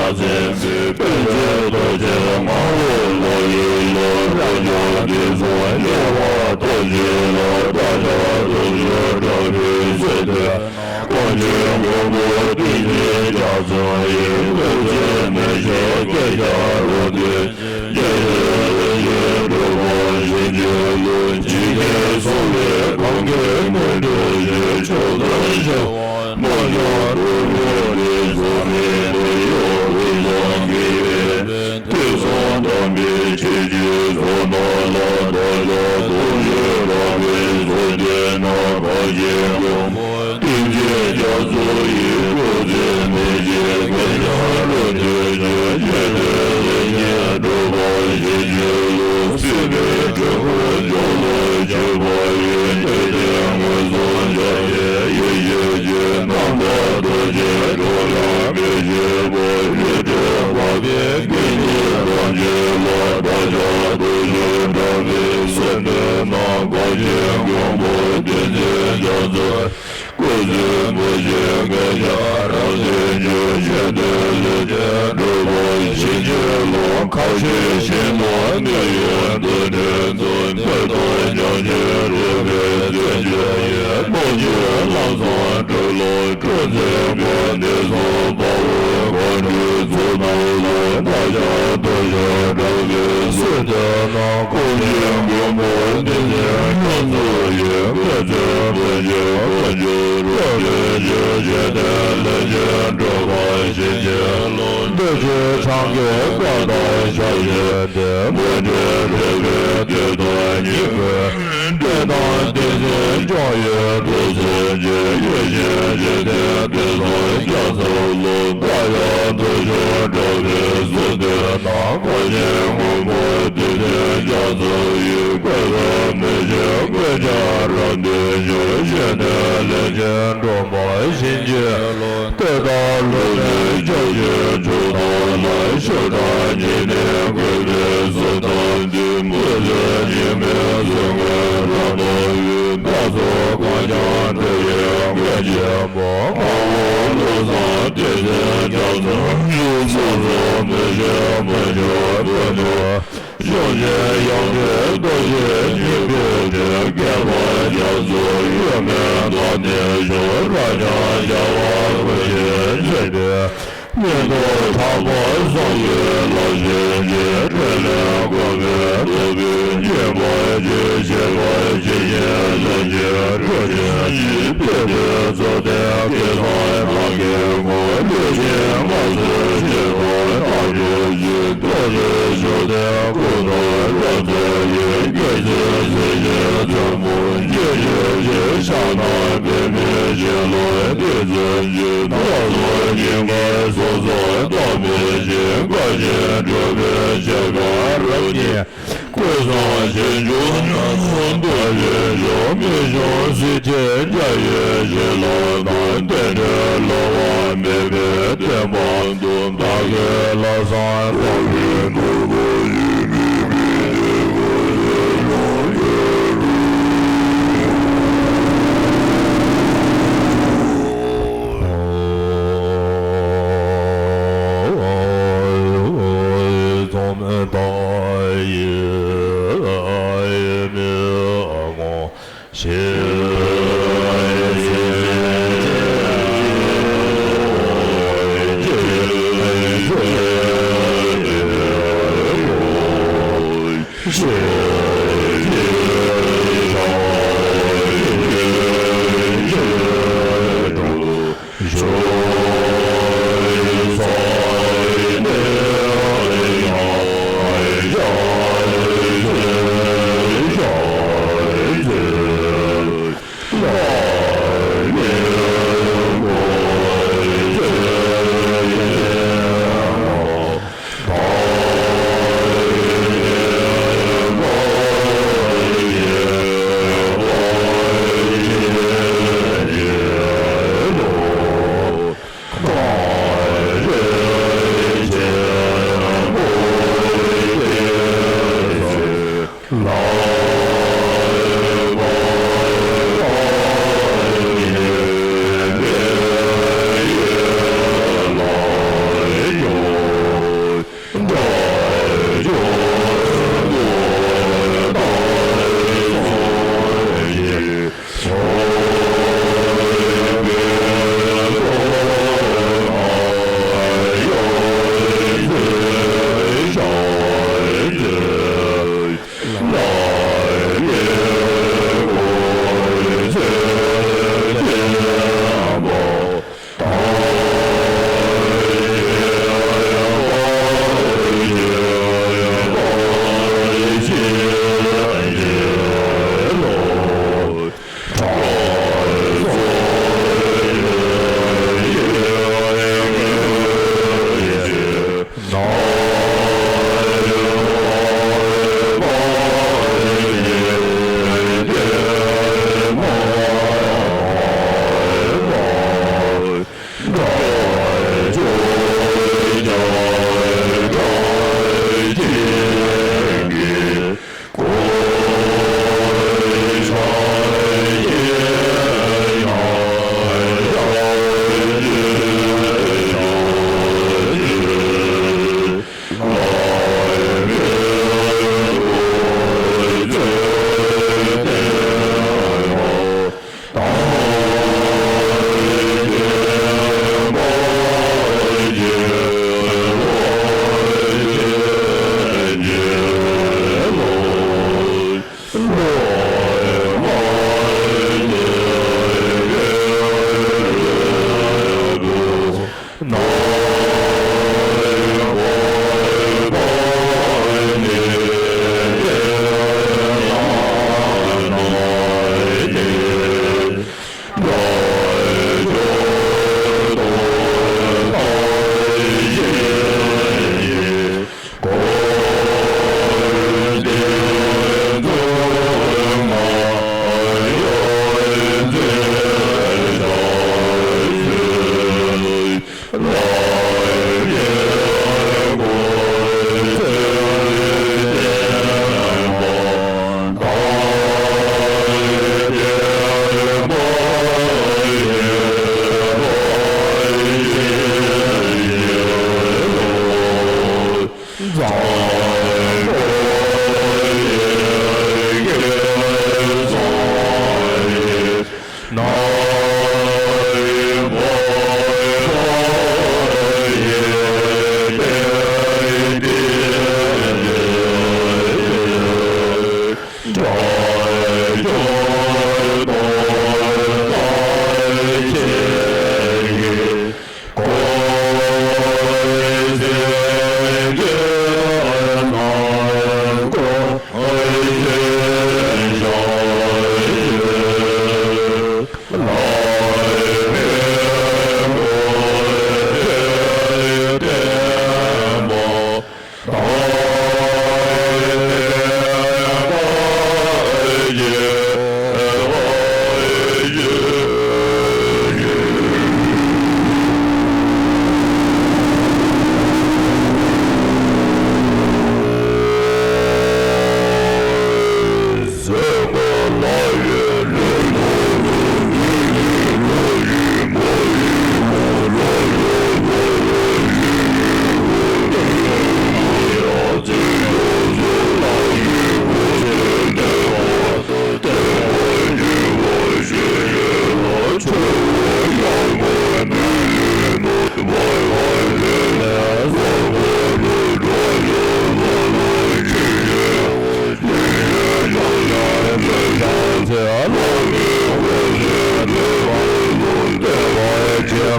མཚན་དཔལ་ཆེན་རྡོ་རྗེ་ངག་དབང་ལོ་ཡི་ལོ། རབ་འབྱམས་དུས་གསུམ་རྒྱལ་བ་རྡོ་རྗེ་ལ། བདག་ཅག་དུག་ཤོས་དགྲ་བོའི་གསོལ་འདེབས་ན། དཀོན་མཆོག་མགོན་པོ་བསྟན་འཛིན་རྒྱ་མཚོ་ཡི། སྐུ་ཚེ་མི་ཤིགས་བསྐལ་བརྒྱར་རབ་བརྟན། རྗེ་བཙུན་ལྷ་ཆེན་གྲུབ་པ་བཞད་ཅུང་ལུ། འཇིག་རྟེན་གསུམ་པའི་གང་གི་ནུས་གྲུབ་ཀྱིས། མཆོག་ཐུན་བྱེ་བ་རྣམ་དག་ཏུ་བསྒྲུབས་ཏེ། གཟུགས་མེད་མི་གཡོ་དབུས་སུ་འགྱེད་པའི། དུས་གསུམ་དམ་པའི་ཆོས་ཀྱི་ཟོལ་གནོན་ལ། བདག་ཅག་དུག་ཤོས་དགྲ་བོའི་གསོལ་འདེབས་ན། གངས་ཅན་མགོན་པོ་བསྟན་འཛིན་རྒྱ་མཚོ་ཡི། སྐུ་ཚེ་མི་ཤིགས་བསྐལ་བརྒྱར་རབ་བརྟན་ཅིང་། རྗེ་བཙུན་ལྷ་ཆེན་གྲུབ་པ་བཞད་ཅུང་ལུ། སྲིད་པའི་འཁྲུལ་འཁོར་སྐྱོབ་ལ་བྱོན་པ་ཡི། འཇིག་རྟེན་མངོན་སུམ་འཆར་བའི་ཡེ་ཤེས་ཀྱི། རྣམ་དག་རྡོ་རྗེ་འགྲོ་ལ་མི་ཕྱེད་པ། རི་ཁྲོད་འཕགས་པའི་དགེ་འདུན་ཐམས་ཅད་ལ། བདག་ཅག་དུག་ཤོས་དགྲ་བོའི་གསོལ་འདེབས་ན། གངས་ཅན་མགོན་པོ་བསྟན་འཛིན་རྒྱ་མཚོ། སྐུ་ཚེ་མི་ཤིགས་བསྐལ་བརྒྱར་རབ་བརྟན་ཅིང་། གཞན་དོན་ལས་བྱེད་གྲུབ་པ་བཞད་ཅུང་ལུ། ཁ་ཆེ་ཞིང་ནོར་གནས་ཡུན་དུ་བརྟན་ཏོ། ཐོས་དང་ཉམས་སུ་གྲུབ་པའི་མཚན་ཅན་ཡི། རྣམ་འབྱེད་ལམ་བཟང་སྒྲུབ་ལ་སྤྲོ། མཛད་པའི་དུས་གསུམ་དཔའ་བོའི་གོ་འགྲུས་ཚུགས་རྣམས་ལ། བདག་ཅག་དུག་ཤོས་དགྲ་བོའི་གསོལ་འདེབས་ན། དཀོན་མཆོག་མགོན་པོ་བསྟན་འཛིན་རྒྱ་མཚོ་ཡི། སྐུ་ཚེ་མི་ཤིགས་བསྐལ་བརྒྱར་རབ་བརྟན་ཅིང་། གཞན་དོན་ལས་བྱེད་གྲུབ་པ་བཞད་ཅུང་ལུ། བདེ་སྤྱོད་གྲངས་ཀྱི་བཀའ་དང་ཕྱག་བཞེས་ཏེ། མི་འབྲལ་རོལ་པའི་གཏེར་དང་ཉི་འོད། བསྟན་དང་བསྟན་འཛིན་སྐྱོང་བའི་གྲུ་གཟིངས་ཀྱི། ཡེ་ཤེས་འཇིག་རྟེན་དུས་གསུམ་རྒྱ་མཚོ་ལུ། བདག་ཡང་དུག་ཤོས་དགྲ་བོའི་གསོལ་འདེབས་ན། གངས་ཅན་མགོན་པོ་བསྟན་འཛིན་རྒྱ་མཚོ་ཡི། སྐུ་ཚེ་མི་ཤིགས་བསྐལ་བརྒྱར་རབ་བརྟན་ཅིང་། གཞན་དོན་ལས་བྱེད་གྲུབ་པ་བཞད་ཅུང་ལུ། བསྟན་དང་ལྷུན་གྲུབ་ཀྱི་མཆོག་ཐོབ་ལ། ཕྱོགས་དང་ཉེ་གནས་གུས་པས་གསོལ་བཏབ་སྟེ། སྐུ་ཚེ་སྙིགས་མའི་ཟིལ་གནོན་རབ་བཟློག་ཡོད། བདག་སོགས་གང་ཀྱང་སྒྲོལ་བའི་མགོན་ཆེན་པོ། དཔའ་བོ་བློ་བཟང་བསྟན་འཛིན་རྒྱ་མཚོ་ཡི། གསུང་རབ་མི་ཤིགས་མི་འགྱུར་བོད་ཀྱི། གཞུང་ཆེན་ཡང་སྒྲོན་རྡོ་རྗེ་སྙིང་པོའི་དྲིལ། བསྐལ་པ་རྒྱ་མཚོའི་གཡོ་མེད་མདངས་ལྡན་ཤོག། རབ་འབྱམས་རྒྱལ་བ་ཀུན་གྱིས་མཁྱེན་པའི། སྙན་ཐོས་གྲགས་པ་བསམ་ཡས་ལ་བཞེངས་ཤིང་། འཕྲིན་ལས་འགོད་པའི་ཐུབ་པའི་སྙིང་པོ་ཆེ། བྱེད་པ་ཇི་བཞིན་ལྷུན་གྱིས་གྲུབ་ཅིང་ཡིན། དེ་དུས་རྩོད་ལྡན་སྐལ་བཟང་རྣམས་ཀྱི་ངོ་། ལུས་ཅན་ལྔ་བཅུའི་སྤྱན་སྔར་རྟག་གྲོལ་ཞིང་། ཐུགས་རྗེ་ཆུ་ཟླའི་སྐུ་མདོག་རབ་གསལ་ཡི། སྐུ་ཚེ་གཟི་བརྗིད་ཆེན་པོ་འགྱེད་བྱེད་ཅིང་། ཕྱག་ན་པདྨའི་ཞལ་ལུང་བསྟན་མཛོད་ཅིང་། རྣམ་པར་སྙིང་གར་གཟུགས་སུ་བལྟ་བའི་ཞིང་། བཀའ་བཞིན་སྒྲུབ་པའི་ཆེ་བཀའ་རབ་བརྙེས། སྐུ་གསུང་ཞིང་སྐྱོང་ཉམས་སུ་བདག་ཞིང་སྐྱོང་། མི་ཤོང་སྲིད་ཀྱི་རྒྱ་ཡི་བཞིན་ལ་ནང་། རྟེན་འབྲེལ་བསླུ་བ་མེད་པའི་བསྟན་པ་དུ། བདག་གི་ལྷག་བསམ་དཔའ་བོའི་ནོར་བུ་ཡིད་མི་བདེ་བ་ཡོད་ལ་ཡོད་རུང་།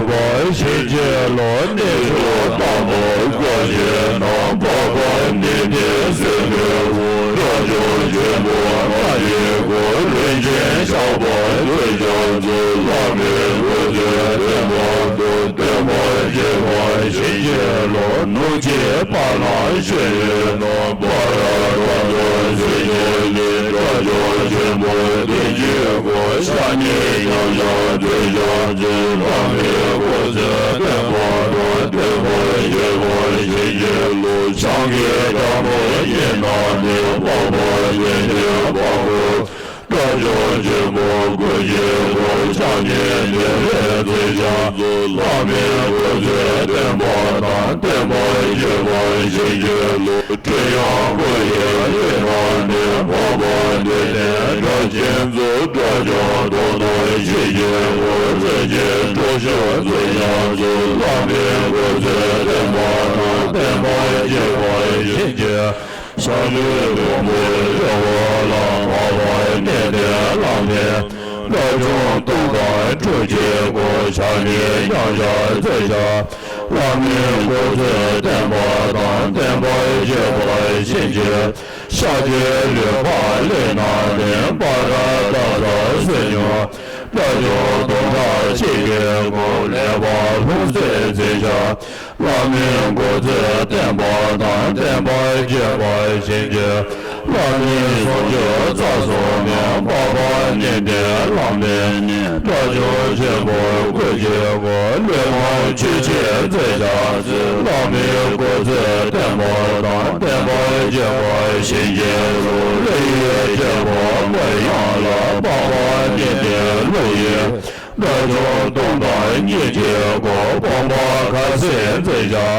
པ་ཞིག་གི་ལོ། གནས་མཆོག་དམ་པ་བཀའ་བཞིན་དང་། འཕགས་པ་ནི་དེ་སྲིད་པའི་དབུ། དགྲ་བཅོམ་ཆེན་པོ་དམ་པའི་སྐུ། ལྷུན་གྱིས་གཤེགས་པ་ཐོབ་བྱ་མཛོད། བླ་མའི་སྐུ་ཚེ་བརྟན་པ་དང་། བརྟན་པར་བཅས་པ་བཞིན་གྱི་བློ། ནུབ་ཕྱིན་པ་ལ་ཤེས་རིག་རྣོ། སྤ་ར་ཏ་ཙ་སྲས་ཀྱི་གླིང་། དགྲ་བཅོམ་ཆེན་པོ་བདུད་ཀྱི་སྐུ། ཕྱག་གཉིས་མཉམ་བཞག་ཐོབ་བྱ་མཛོད། བླ་མའི་སྐུ་ཚེ་བརྟན་པ་དང་། བརྟན་པར་བཅས་པ་བཞིན་གྱི་བློ། ཕྱག་གི་འགྲེང་བུ་གཉིས་བསྣམས་ནས། འཕགས་པ་ནི་དེ་འཕགས་སྐུ། དགྲ་བཅོམ་ཆེན་པོ་ཀུན་གྱི་སྐུ། ཕྱག་གཉིས་བསྟན་པའི་མཛོད་བྱ་མཛོད། བླ་མའི་སྐུ་ཚེ་བརྟན་པ་དང་། བརྟན་པར་བཅས་པ་བཞིན་གྱི་བློ། ཁྲོ་བོའི་སྐུ་ཡིས་གླིང་བསྣམས་ནས། འཕགས་པ་ནི་དེ་སྒྲ་གཅན་འཛིན། དགྲ་བཅོམ་སྟོང་དང་བཞི་བཅུའི་དབུས། རྩེ་གཅིག་ཏུ་བཞུགས་མཛོད་བྱ་མཛོད། བླ་མའི་སྐུ་ཚེ་བརྟན་པ་དང་། བརྟན་པར་བཅས་པ་བཞིན་གྱི། ཤཱཀྱའི་ཕུང་པོའི་ཕྱོགས་ལ། འཕགས་པ་ནི་དེ་བླ་མའི་སྐུ། དགྲ་བཅོམ་སྟོང་དང་ཁྲོ་བོའི་སྐུ། ཕྱག་གཉིས་མཉམ་བཞག་མཛོད་བྱ། བླ་མའི་སྐུ་ཚེ་བརྟན་པ་དང་། བརྟན་པར་བཅས་པ་བཞིན་གྱི། ཤཱཀྱའི་རི་ཁར་གླིང་བསྣམས་ནས། སྤ་ར་ཏ་ཙ་སྲས་ཆུང་དགྲ་བཅོམ་སྟོང་ཕྲག་གཅིག་གི་སྐུ། ལེགས་པར་ལྷུང་བཟེད་མཛད་བྱ། བླ་མའི་སྐུ་ཚེ་བརྟན་པ་དང་། བརྟན་པར་བཅས་པ་བཞིན་གྱི། བླ་མའི་གཟུངས་ཆུ་རྩ་གསུམ་ནས། འཕགས་པ་ནི་དེ་བླ་མའི་གནས། དགྲ་བཅོམ་ཆེན་པོ་ཀུན་གྱི་སྐུ། གླེགས་བམ་ཆོས་ཀྱི་མཛད་བྱ་མཛོད། བླ་མའི་སྐུ་ཚེ་བརྟན་པ་དང་། བརྟན་པར་བཅས་པ་བཞིན་གྱི་བློ། ཀླུ་ཡི་རྒྱལ་པོ་ཀུན་དབྱངས་ལ། འཕགས་པ་ནི་དེ་ཀླུ་ཡི། དགྲ་བཅོམ་སྟོང་དང་གཉིས་ཀྱི་སྐུ། དཔུང་པ་ག་སེར་མཛེས་བྱ།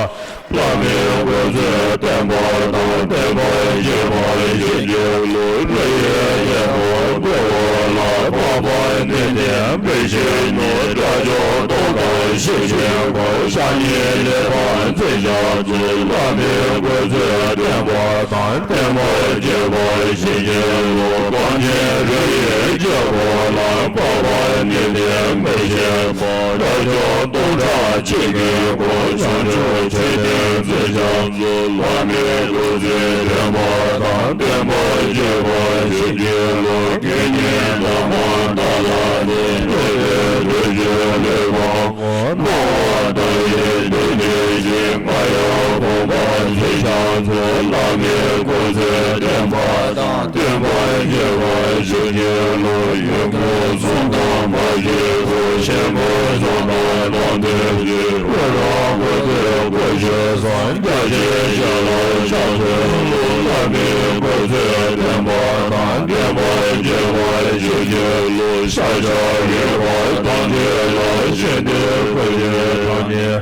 བླ་མའི་སྐུ་ཚེ་བརྟན་པ་དང་། བརྟན་པར་བཅས་པ་བཞིན་གྱི་བློ། ཀླུ་ཡི་རྒྱལ་པོ་ཀུན་འོད་ལ། འཕགས་པ་ནི་དེ་འབིགས་བྱེད་ནོར། དགྲ་བཅོམ་སྟོང་དང་བཞི་བཅུའི་སྐུ། ཕྱག་གཉིས་ལེགས་པར་མཛེས་བྱ་མཛོད། བླ་མའི་སྐུ་ཚེ་བརྟན་པ་དང་། བརྟན་པར་བཅས་པ་བཞིན་གྱི་བློ། གངས་ཅན་རི་ཡི་རྒྱལ་པོ་ལ། འཕགས་པ་ནི་དེ་འབིགས་བྱེད་མོ། དགྲ་བཅོམ་སྟོང་ཕྲག་གཅིག་གི་སྐུ། བྱང་ཆུབ་མཆོད་རྟེན་མཛེས་བྱ་མཛོད། བླ་མའི་སྐུ་ཚེ་བརྟན་པ་དང་། བརྟན་པར་བཅས་པ་བཞིན་གྱི་བློ། དགེ་བསྙེན་དམ་པ་དག་ལ་ནི། བསྙེན་པའི་དུས་ཀྱི་གླེགས་བམ་སྣང་བ་ལྟ་བུའི་འདུན་ནས་ཤིང་། རྔ་ཡབ་བུམ་པ་མཛེས་བྱ་མཛོད། བླ་མའི་སྐུ་ཚེ་བརྟན་པ་དང་། བརྟན་པར་བཅས་པ་བཞིན་གྱི་བློ། ཡུམ་གྱི་གཟུངས་དང་མ་སྐྱེས་བུ། ཆེན་པོའི་གཟུངས་དང་ལོངས་སྤྱོད་ཀྱི། དབུ་རང་སྐུ་ཚེ་དགུ་བཅུ་གསུམ། རྒྱ་ཆེན་ཞལ་ལ་ཕྱག་འཚལ་ལོ། བླ་མའི་སྐུ་ཚེ་བརྟན་པ་དང་། བརྟན་པར་བཅས་པ་བཞིན་གྱི་བློ། ཤཱཀྱ་རིགས་པ་ཐམས་ཅད་ལ། ཤིན་ཏུ་ཀུན་གྱི་དྲང་ནས།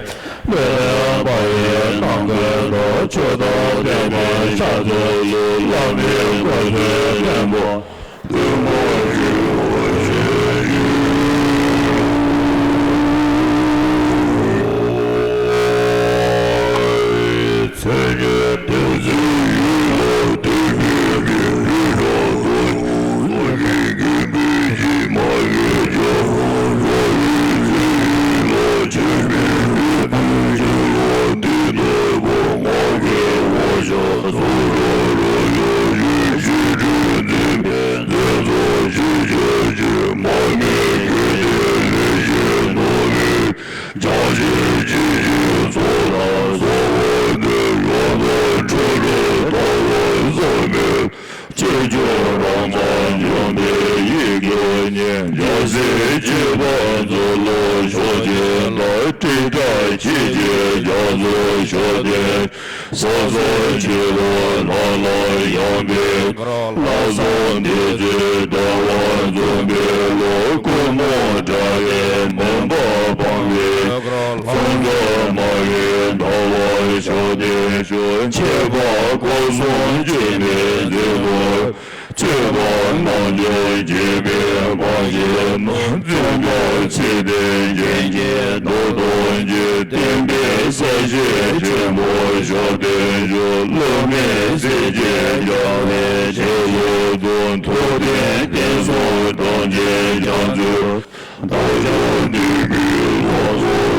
ལེགས་ལྡན་འབའ་ཞིག་གནང་གི་འགྲོ། མཆོག་ཏུ་ཕན་པར་ཕྱག་འཚལ་ལོ། བླ་མའི་སྐུ་ཚེ་བརྟན་པ། བརྟན་པར་བཅས་པ་བཞིན་གྱི། མཚན་ཉིད་བདུད་རྩིའི་ཡུལ་ལ། བདུད་བཞི་གི་ཡུལ་ལ་སོགས། ལྷ་མིན་གྱི་མི་ཡི་མ་ཡི་ཇོ་བོ། རོ་ཡི་ཚེ་ཡི་ལ་ཆེན་པོའི་རིགས་དང་བཅས་པ། འདི་ལྟ་བུ་ངག་གི་འོ་ཞགས་ཚོགས་རབ་རོལ་ཡང་ཡུལ་ཤིང་དྲུང་འཛིན་པའི་མཛད་ཚོགས་ཞེས་བྱ་ཅན། མར་མེ་མགོན་གྱི་ལས་བཞིན་ནོར་བུའི་ལྗགས་ཀྱི་བཅུད་ཀྱི་ཚོགས་ལ་སོགས་པ་ནི། རབ་དང་འཕྲོ་བའི་ལྟ་བ་བསམ་མེད། ཅིག་ཅར་རང་མཚན་འཇོམས་པའི་ཡིད་ཀྱིས་ཉན། རྒྱལ་སྲས་བཅས་པ་མཛོད་ལ་ཕྱག་འཚལ་ལོ། སྤྲིན་བྲལ་ཁྱེད་ཀྱི་རྒྱ་མཚོའི་ཕྱོགས་བསྟན། ས་གསུམ་ཆོས་དང་ལྷ་ལ་ཡང་འཕེལ། ལྷག་བསམ་བདུད་རྩིའི་ཟླ་བ་འཛུམ་པའི་ལོ། ཀུན་རྨོངས་དགྲ་ཡི་མུན་པ་སྤངས་པའི། ལྷུན་གྲུབ་སྨྲ་བའི་ཟླ་བ་ཕྱོགས་བསྟན་ཤོག། འཆད་པ་སྐོར་གསུམ་སྤྱན་མའི་མཛད་སྒོར། རྩོད་པ་རྣལ་འབྱོར་རྒྱས་པའི་མ་ཞེན་ནོ། བརྩོན་པ་ཚིག་དོན་རྒྱན་གྱི་མདོ་སྟོང་གི། བསྟན་པའི་ས་གཞི་ཆེན་པོར་ཕྱོགས་བསྟན་ཤོག། བསླུ་མེད་གསེར་གྱི་རྒྱལ་པོའི་ཞལ་སློབ་ཏུ། ཐུབ་བསྟན་བསྟན་སྲུང་ཐམས་ཅད་རྒྱ་མཚོའི། རྟགས་བཅུ་བསྡུས་པའི་ལོངས་སུ་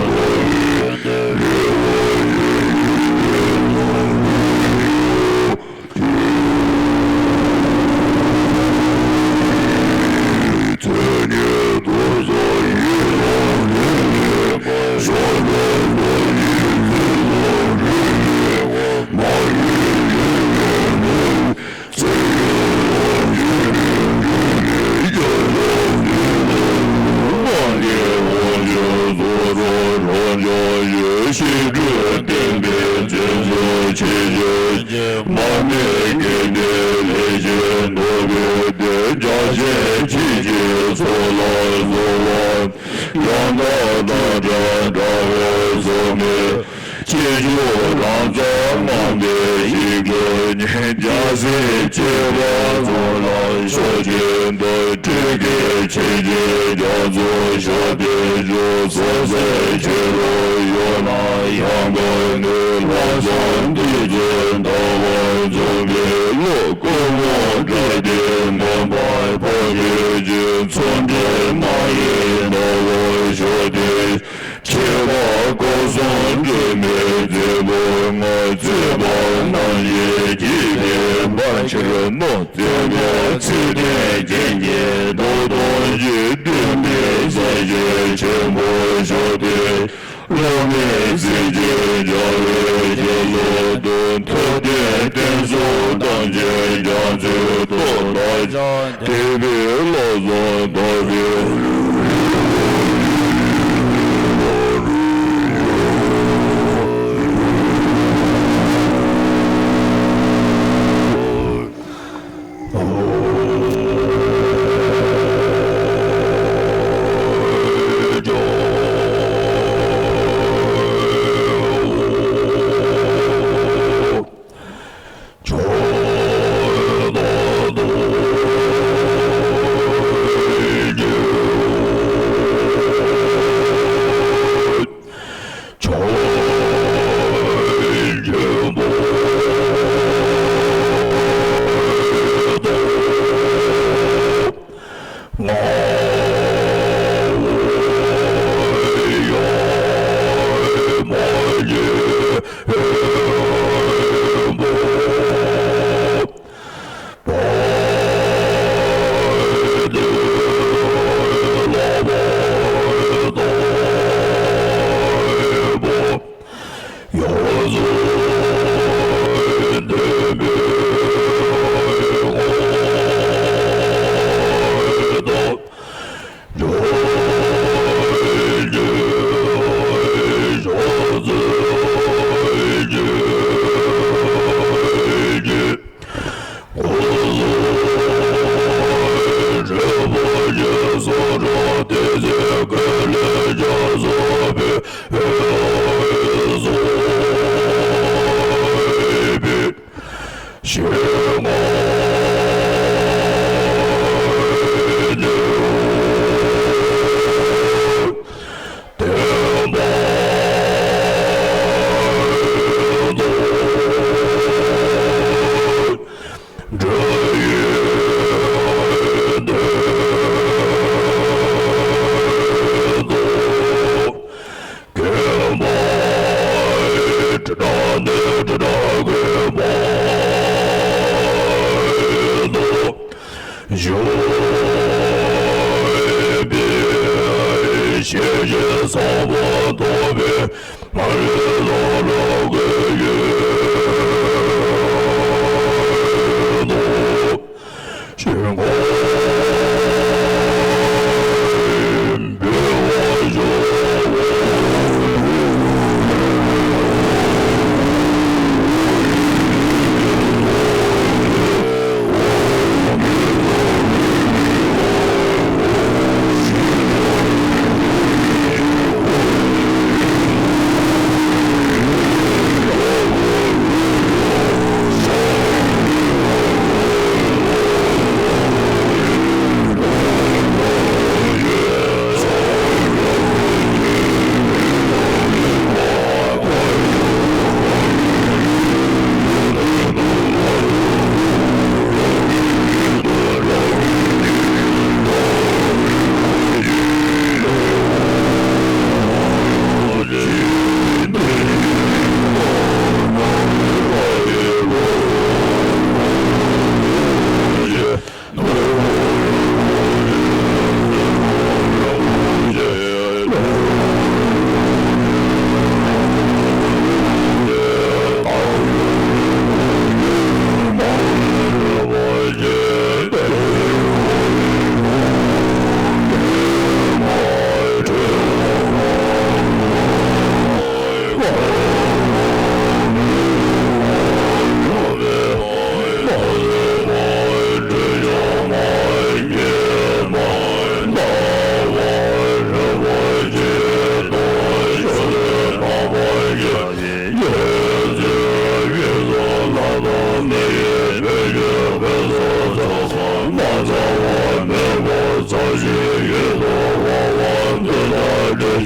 ཕྱི་སྒྲུབ་བསྟན་པའི་བཙན་ཚུགས་ཆེ་ཆུང་ཆེ། མ་རྨོས་དགེ་འདུན་ལས་བྱེད་ནོར་བུའི་སྡེ། རྒྱ་ཆེན་ཆོས་ཀྱི་ཚོགས་ལ་གསོལ་བ། ཡང་དག་བདག་འདྲ་འདྲ་བའི་བཟོ་མེད། ཆེ་ཆུང་རང་རྩལ་རྣམ་པའི་ཡིག་འབྲུ་ཉིད། རྒྱལ་སྲས་བཅས་པ་ཚོགས་ལ་ཕྱག་འཚལ་བསྟོད། སྤྲུལ་སྐུ་ཆེ་ཆུང་རྒྱ་མཚོ་ཞབས་བརྟན་མཆོག་སོགས་སྲས་ཆོས་ལུགས་ཡོད་ན་ཡང་དག་ནས། ལྷག་བསམ་ཐུགས་བརྩེས་དག་པར་འཛོམས་པའི་བློ། ཀུན་སློང་བཀྲ་ཤིས་སྨོན་པ་འཕགས་བསྐྱེད་ཅིང་། ཚོགས་འདུས་མ་ཡིན་བདག་པོ་ཕྱག་འཚལ། ཆེ་བ་སྐུ་གསུམ་སྒྲོལ་མའི་རྫིང་བུར་བསྔོ། རྩོད་པ་རྣམ་བཞིས་བསྐྱེད་པའི་དཔལ་ཕྱིར་བསྔོ། བརྩེ་བའི་ཚིག་དོན་རྒྱན་གྱིས་བདག་སྟོང་ཞིང་། སྟོན་པའི་ས་གཞི་ཆེན་པོར་ཕྱག་འཚལ། སློབ་མའི་ཚིག་རྗེས་སྦྱར་བའི་ཞབས་སོར་བསྟོད། ཐུབ་བསྟན་བསྟན་སྲུང་དམ་ཅན་རྒྱ་མཚོའི་སྟོབས། བདག་ཅག་དད་པའི་བློ་བཟང་དག་པའི།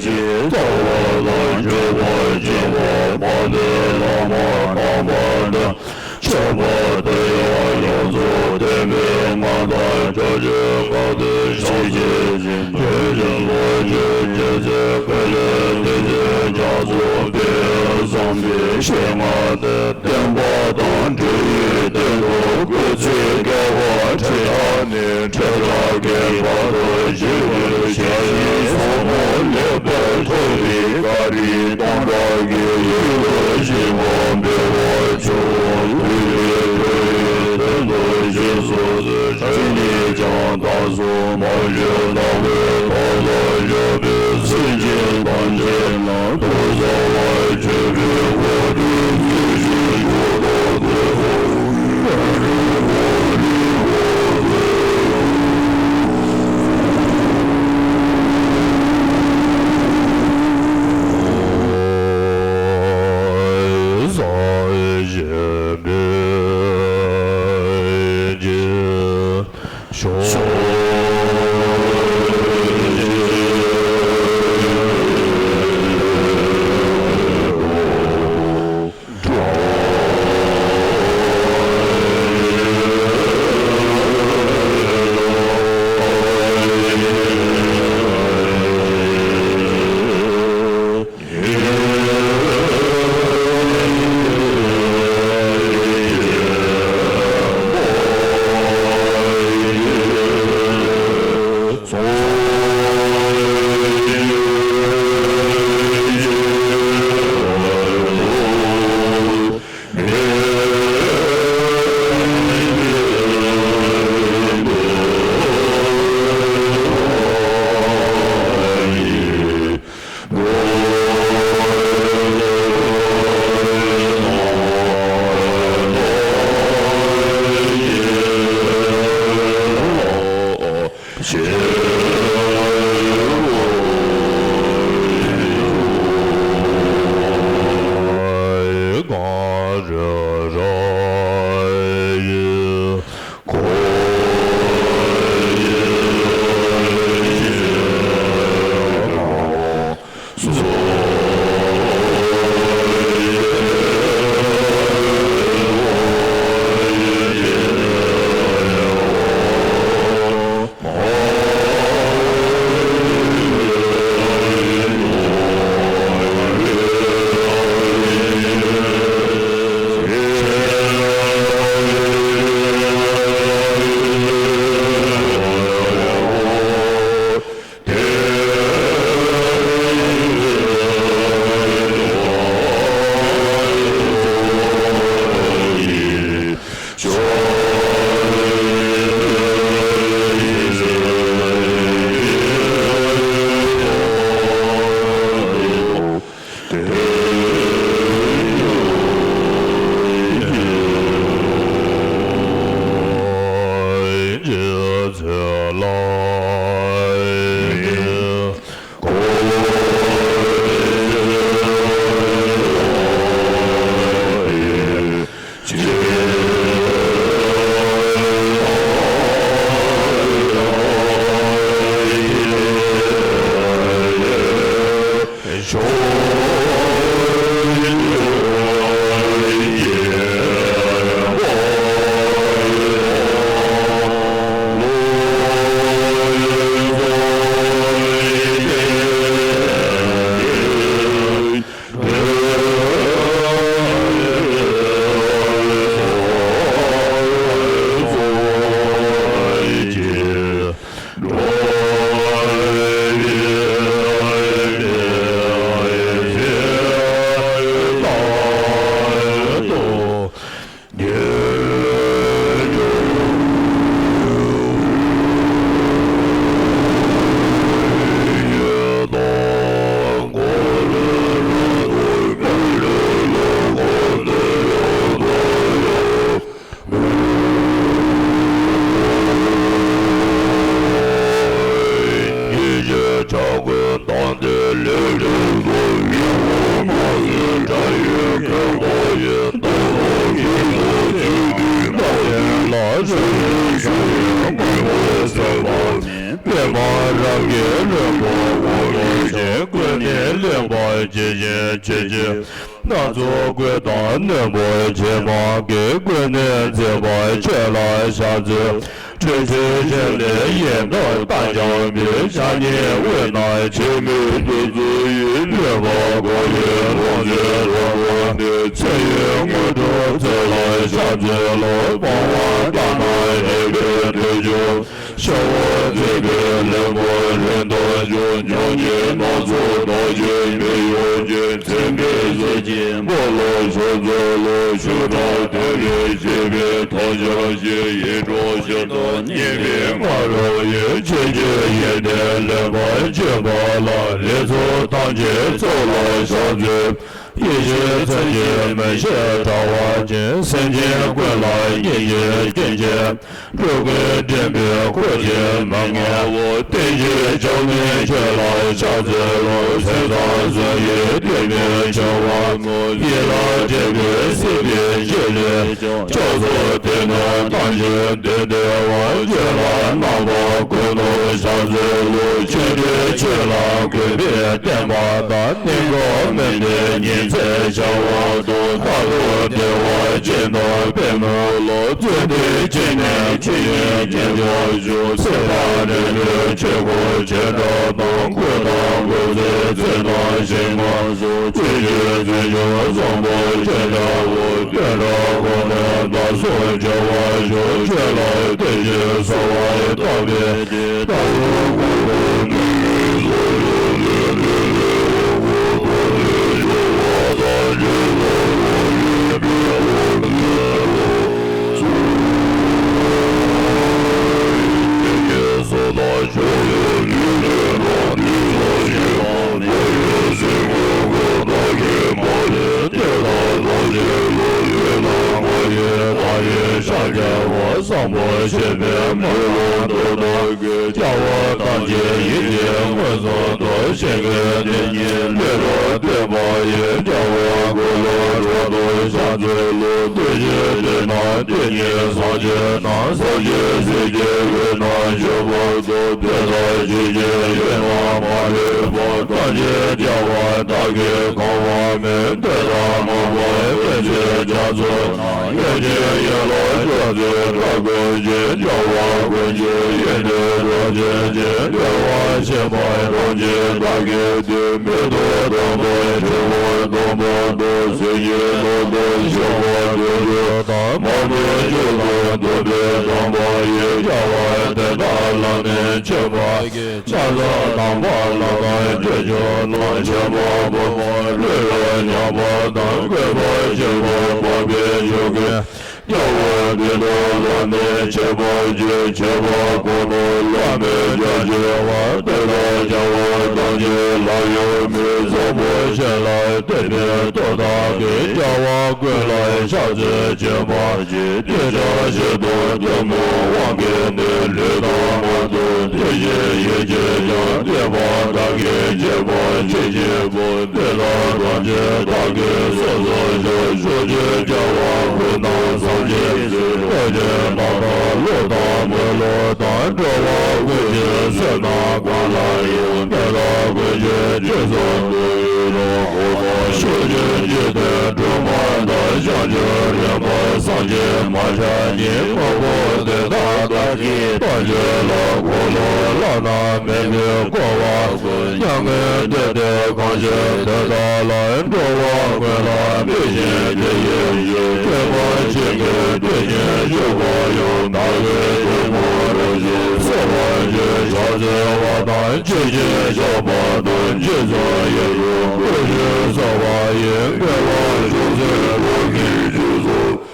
ཅེས་རྩ་བ་དང་སྤྱོད་པ་སྦྱིན་པ་དཔལ་ལྡན་བླ་མ་དམ་པ་དང་། མཆོད་པ་དེ་ཡང་ཡོངས་རྫོགས་བསྟན་པའི་སྔགས་དང་ཕྱོགས་བཅུའི་སྔགས་བཟླས་ཞལ་གྱིས་བརྒྱན། དུས་གསུམ་ལྷ་ཆོས་རྒྱལ་སྲས་བཀའ་བརྒྱུད་སྡེ་བཞིའི་རྒྱ་མཚོ་དཔལ་བཟང་པོའི་ཞལ་སྔ་ནས་བསྟན་པ་དང་འབྲེལ་བའི་རྟེན་དུ་སྐུ་ཚེ་བསྐལ་པ་ཁྲི་ཕྲག་ནས་ཁྲི་ཕྲག་གི་བར་དུ་བཞུགས་པའི་ཞལ་བཞིན་ཟབ་མོ་ལེགས་པར་མཐོ་བའི་བཀའ་དྲིན་སྟོང་ཕྲག་གི་ཡུལ་དུ་ཞིང་ཁམས་བདེ་བ་ཆེན་པོ་ཐུགས་རྗེ་ཁྲོ་བོའི་དོན་དུ་བཞེས་སུ་གསོལ། ཆོས་ཉིད་ཀྱང་བདག་སོགས་མ་བྱོན་དམ་པའི་ཐོག་ལ་བཞུགས་པའི་སེམས་ཅན་ཐམས་ཅད་ལ་ཐུགས་གསོ་བར་མཆོད་པའི་སྒོ་འདྲེན་ཞུ་དོ། ལེན་པར་བྱེད་ཅིང་། ཆོས་ཀྱི་སྣ་ཚོགས་ཀུན་དང་ནོན་པོ་ཆེ་མང་གི་ཀུན་ནས་མཛེས་པ་ཁྱོད་ལ་ཕྱག་འཚལ། སྤྲོས་བྲལ་ཞིང་ལས་ཡེ་འདབ་ལྟར་འཇམ་པའི་ཕྱག་གཉིས་དབུས་ན་འཆི་མེད་བདུད་རྩི་ཡིས། མོས་པ་དགའ་བའི་ལོངས་སྤྱོད་རོལ་པ་ནི། ཚེ་ཡི་དངོས་གྲུབ་ཚེ་ལ་ཕྱག་འཚལ་ལོ། སྤང་བ་ལྟར་སྣང་རིག་པའི་འདོད་འཇོ། ཤ་བ་མཛེས་པའི་ལེན་པོ་རིན་ཐང་ཆུ། ཉམས་ཀྱི་སྣ་ཚོགས་དག་ཅིང་མི་གཡོ་ཅིང་། མཚན་དཔེའི་གཟི་བརྗིད་འབུམ་ལ་ཕྱག་འཚལ་ལོ། ཆུ་གྲགས་དོན་ལས་སྐྱེས་པའི་ཐང་ཆེན་ཞིག་ཡིད་འཕྲོག་ཞིང་དང་མཉེས་པའི་ང་རོ་ཡིས། ཆོས་ཀྱི་ཡོན་ཏན་ལེགས་པར་བརྗོད་པ་ལ། ལེགས་ཚོགས་ཐམས་ཅད་ཚོགས་ལ་ཕྱག་འཚལ། ཡེ་ཤེས་མཚོན་ཆས་མི་ཤིགས་དྲ་བ་ཅན། སེམས་ཅན་ཀུན་ལ་སྙིང་རྗེ་སྐྱེ་མཆེད། འགྲོ་ཀུན་འདྲེན་པའི་འཁོར་གྱིས་མི་མངའ་བ། བསྟན་བཅོས་འཇིག་རྟེན་ཁྱོད་ལ་ཕྱག་འཚལ་ལོ། ཚེ་དང་བསོད་ནམས་ལྡན་པའི་བྱ་བ་རྣམས། ཡིད་ལ་དྲན་པས་སྲིད་པའི་འཇིགས་ལས་ཀྱང་། སྐྱབས་སུ་དེ་ནས་ཐམས་ཅད་འདིར་བདེ་བ། ཁྱོད་ལ་རྣམ་པ་ཀུན་ཏུ་ཕྱག་འཚལ་ལོ། ཆོས་འདི་ཆོས་ལ་གུས་པས་བསྟེན་པ་དང་། གནས་སྐབས་མི་འདའ་ཉི་ཚེ་བྱ་བ་དང་། རྟག་ཏུ་བདེ་བ་ཅན་དང་པདྨོ་ལ། བརྩོན་འགྲུས་ཀྱིས་ནི་ཕྱི་ཡི་ཉེན་ཁ་སེལ། ཚེ་དང་འབྲེལ་ནས་ཆོས་སྐུ་ཆེ་ཕྲ་དང་། སྐུ་དང་སྐུ་ཚེའི་ཚེ་དང་ཞིང་ཁམས་སུ། ཆོས་ཀྱི་མཛེས་ལྗོན་བཟང་པོ་ཅན་འདྲ་བ། བསྟན་དགྲ་གོང་ནས་བདག་སོགས་རྒྱལ་བར་ཤོག་ཁྱོད་ལ་བསྟོད་ཅིང་གསོལ་བ་བཏབ་པའི་ཕྱིར། རྟག་ཏུ་ཀུན་ཏུ་ནུས་པའི་ཕྱག་རྒྱ་ཆེ་ལས་འོད་དཔག་ཏུ་མེད་པ་དང་། རྗེ་བཙུན་མི་ལ་ཕྱག་འཚལ་ལོ། ཆོས་ཀྱི་སོ་ཐར་མཆོག་ཡོད་ལུས་ལས་ལོག་དུས་ལ་ཞེན་པ་མ་ཡིན་སེམས་ཀུན་ཀུན་བདག་གིས་མ་བསྒྲིབས། དེ་དག་ཐམས་ཅད་ལུས་ལུས་ལ་མ་ཡིན་བདག་གིས་ཕྱག་བགྱིས་པ། བཟང་པོ་སྤྱོད་པའི་སྨོན་ལམ་དུ་བདག་གིས། སྐྱེ་བོ་ཐམས་ཅད་ཡིད་ཀྱིས་མངོན་སུམ་དུ། ཞིང་ཁམས་འདི་ཉིད་ལུས་དང་ལྡན་པ་ཡི། སྐྱེ་བོ་ཀུན་ལ་སྤྲོ་བསྡུ་ཕྱག་འཚལ་ལོ། བདུད་བཞིའི་སྡེ་རྣམས་བདུད་ཀྱི་གཟིམ་ཆེན་དང་། གསུམ་མཆོག་གཟིགས་ཀྱི་དབུས་ན་བཞུགས་པ་དང་། དེ་དག་ཆོས་ཀྱི་དབྱིངས་རྣམས་མ་ལུས་པ། ཐམས་ཅད་རྒྱལ་བ་དག་གིས་གང་བར་མོས། དེ་དག་མ་བསྒོམས་དབེན་བྱེད་རྒྱ་མཚོ་ན། དབེན་བྱེད་ཡན་ལག་བཅུ་གསུམ་དགྲ་བཅོམ་ཅིང་། རྒྱལ་བ་ཀུན་གྱི་ཡོན་ཏན་རབ་བརྗོད་ཅིང་། བདེ་བ་ཆེན་པོ་ཐམས་ཅད་བདག་གིས་སྟོན། མི་སྡུག་དང་པོ་འཁྲུལ་པ་དང་པོ་སྡུག །སེམས་ཉིད་རྟོག་ཏུ་ཞུགས་པ་དུས་གཅིག་ཏུ། མ་རྨོས་བཅུད་དང་བསྡུས་པའི་དམ་པ་ཡིས། རྒྱལ་བ་དེ་དག་བླ་མེད་མཁྱེན་པ་ཡི། རྣམ་གསུམ་དམ་པ་ལམ་དང་སྤྱོད་ཕྱོགས་རྣམས། བྱམས་པ་སྒོམ་པ་བློས་བསླངས་ཉམས་པ་དང་། བཀོད་པ་ཆེན་པོ་སྤངས་པའི་ཆོས་ཀུན། རྒྱལ་བ་དེ་དག་བླ་མེད་མཁྱེན་པར་བྱེད། མཆོད་པ་གང་རྣམས་བླ་མེད་རྒྱ་ཆེ་བ། དེ་དག་བྱ་བ་ཐམས་ཅད་ལ་ཡང་མོས། བཟང་པོ་ཆོས་ལ་བརྟེན་པའི་སྟོབས་དག་གིས། རྒྱལ་བ་ཀུན་ལ་ཕྱག་འཚལ་མཆོད་པར་བགྱི། དེ་ཕྱིར་ཆོས་དང་ཐུན་མོང་དབང་གིས་ནི། ལུས་དང་ངག་དང་ཐུགས་ཀྱི་ཡིད་ཀྱིས་ཀྱང་། བསྟན་པ་བདག་གིས་བྱེད་པར་མཆིས་ཀྱི་ཕུལ། དེ་དག་ཐམས་ཅད་བདག་གིས་གསོལ་དུ་བཅུག །ཕྱོགས་བཅུའི་རྒྱལ་བ་དགུང་དང་ཟམ་གྱི་རྩེ། ལྷོ་ཡི་མ་དང་ཀླུ་དང་མི་ལུས་དང་། འགྲོ་བ་ཀུན་གྱི་བསོད་ནམས་གང་ལ་ཡང་། དེ་དག་ཀུན་གྱི་རྗེས་སུ་བདག་ཡི་རང་། གོང་མ་ཕྱོགས་བཅུའི་འཇིག་རྟེན་སྒྲོན་མ་དང་། ཞབས་ཀྱི་རིམ་པ་སངས་རྒྱས་མ་ཆེན་ཉིད། དངོས་པོ་དེ་དག་བདག་གིས་ཐམས་ཅད་ལ། གོ་ལ་བླ་ན་མེད་པའི་བསྐོར་བ་ཀུན། མྱ་ངན་འདས་ཏེ་གང་བཞེད་དེ་དག་ལ། འགྲོ་བ་ཀུན་ལ་ཕན་ཞིང་བདེ་བའི་ཕྱིར། སྟོན་པ་ཆོས་ཀྱི་སྟོན་ཉིད་བཞུགས་པ་ཡང་། བདག་གིས་ཐུན་མོང་རབ་བརྗོད་གསོལ་བ་འདེབས། ཕྱག་འཚལ་བ་དང་ཆོས་ཀྱི་བཤགས་པ་དང་། རྗེས་སུ་ཡི་རང་བསྐུལ་ཞིང་གསོལ་བ་ཡི། དགེ་བ་ཅུང་ཟད་རང་གིས་བགྱིས་སུ།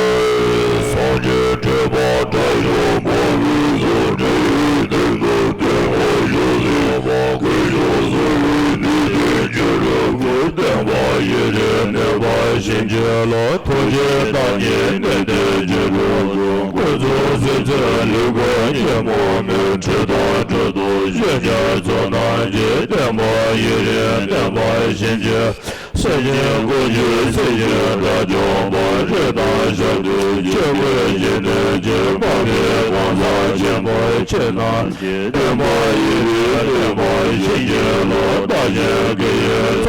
སངས་རྒྱས་ཐེག་པ་དགྲ་བཅོམ་པ་ཉིད་སུ། འདྲ་ཡི་སྟེང་དུ་བསྟན་པ་ཡོངས་བསྲིངས་པ། སྐུ་ཞབས་སུ་ཡི་ནུས་ལྡན་གྱི་རབ་ཀྱི། བསྟན་པ་ཡི་རིགས་གནས་པ་བྱིན་གྱིས་རློབས། ཐུགས་རྗེའི་བདག་ཉིད་གནས་བརྟན་གྱི་གྲོགས་སུ། ཀུན་རྫོབ་སེམས་ཅན་ལུས་ཀུན་ཉོན་མོངས་མུན། འཁྲུལ་དང་སྒྲིབ་དང་གཞན་གྱི་ཚོགས་རྣམས་ཀྱིས། བསྟན་པ་ཡི་རིགས་གནས་པ་བྱིན་གྱིས། སེམས་ཅན་ཀུན་གྱི་སྲས་ཀྱི་དགྲ་བཅོམ་པ། རིགས་དང་ཞབས་དྲུང་ཆོས་སྐུའི་སྤྱི་དོན་གྱི། འཕགས་པའི་གང་ཟག་ ཆེན་པོའི་ཆོས་རྣམས་ཀྱི། བསྟན་པ་ཡི་རིགས་བསྟན་པ་ཡི་ཞིང་གི་ལུགས། བདག་གཞན་དགེ་བའི་རྩ་བ་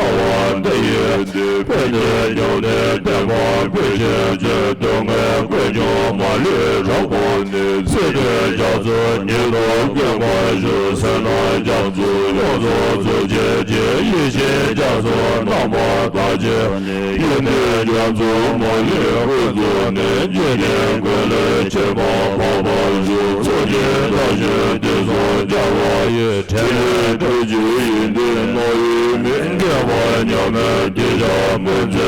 འདི་ཡིན་ཏེ། དཔེ་དེ་ཉམས་ནས་བསྟན་པ་འཕེལ་ཕྱིར་བྱོན། སྡུག་བསྔལ་ཀུན་ཀྱང་མ་ལུས་རབ་སྤངས་ནས། སྲིད་པའི་རྒྱ་མཚོ་ཉིད་དུ་དཀོན་པར་ཞུ། བསོད་ནམས་རྒྱ་མཚོ་ཡོངས་སུ་རྫོགས་བྱེད་ཅིང་། ཡེ་ཤེས་རྒྱ་མཚོ་རྣམ་པར་དག་བྱེད། ཡོན་ཏན་རྒྱ་མཚོ་མ་ལུས་ཀུན་རྫོགས་ནས། འཇིག་རྟེན་ཀུན་ལས་ཆེས་པ་འཕགས་པར་བཞུགས། མཚོ་སྐྱེས་བདག་གཞན་དུས་གསུམ་རྒྱལ་བ་ཡི། ཕྲིན་ལས་སྤྲུལ་པའི་ཡོན་ཏན་རྣམ་དབྱེ་མེད། མཁས་པ་མཉམ་མེད་གདུལ་བྱ་སྨོན་ཚིག་མ།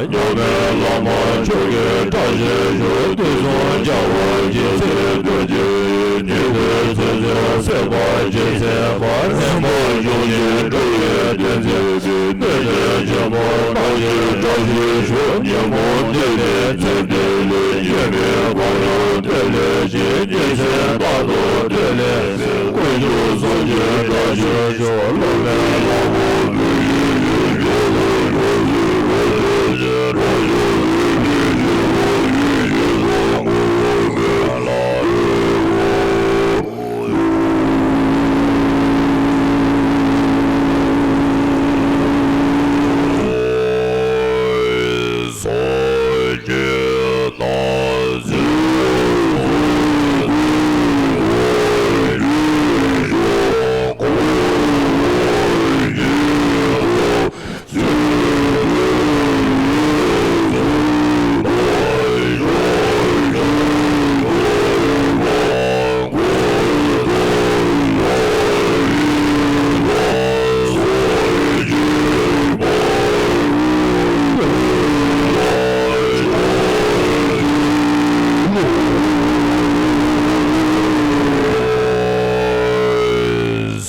མཉམ་མེད་བླ་མ་མཆོག་གི་བཀྲ་ཤིས་ཤོག་དུས་གསུམ་རྒྱལ་བ་རྗེ་བཙུན་རྡོ་རྗེ་ཡི། ཉན་ཐོས་ཚུལ་འཆོས་སྲིད་པ་རྗེ་བཙུན་པ། མཉན་པ་གཞུང་ཆེན་འགྲོ་བའི་གཏན་ཚིགས་པའི། གནས་བརྟན་ཆེན་པོ་རྣམས་ཀྱི་བཀྲ་ཤིས་ཤོག་ཉོན་མོངས་སྡེ་སྣོད་ཚེ་འདས་ལས། སྐྱེ་མེད་འཁོར་ལོ་བདེ་ལེགས་ཤིང་། གཉེན་ཚན་རྟག་ཏུ་བདེ་ལེགས་ཀུན་སྤྱོད་བཟང་སྤྱོད་བཀྲ་ཤིས་ཤོག་བླ་མེད་བླ་མ་བུ་ཡི་ཡི་ཡི་ཡི་ཡི་ཡི་ཡི་ཡི།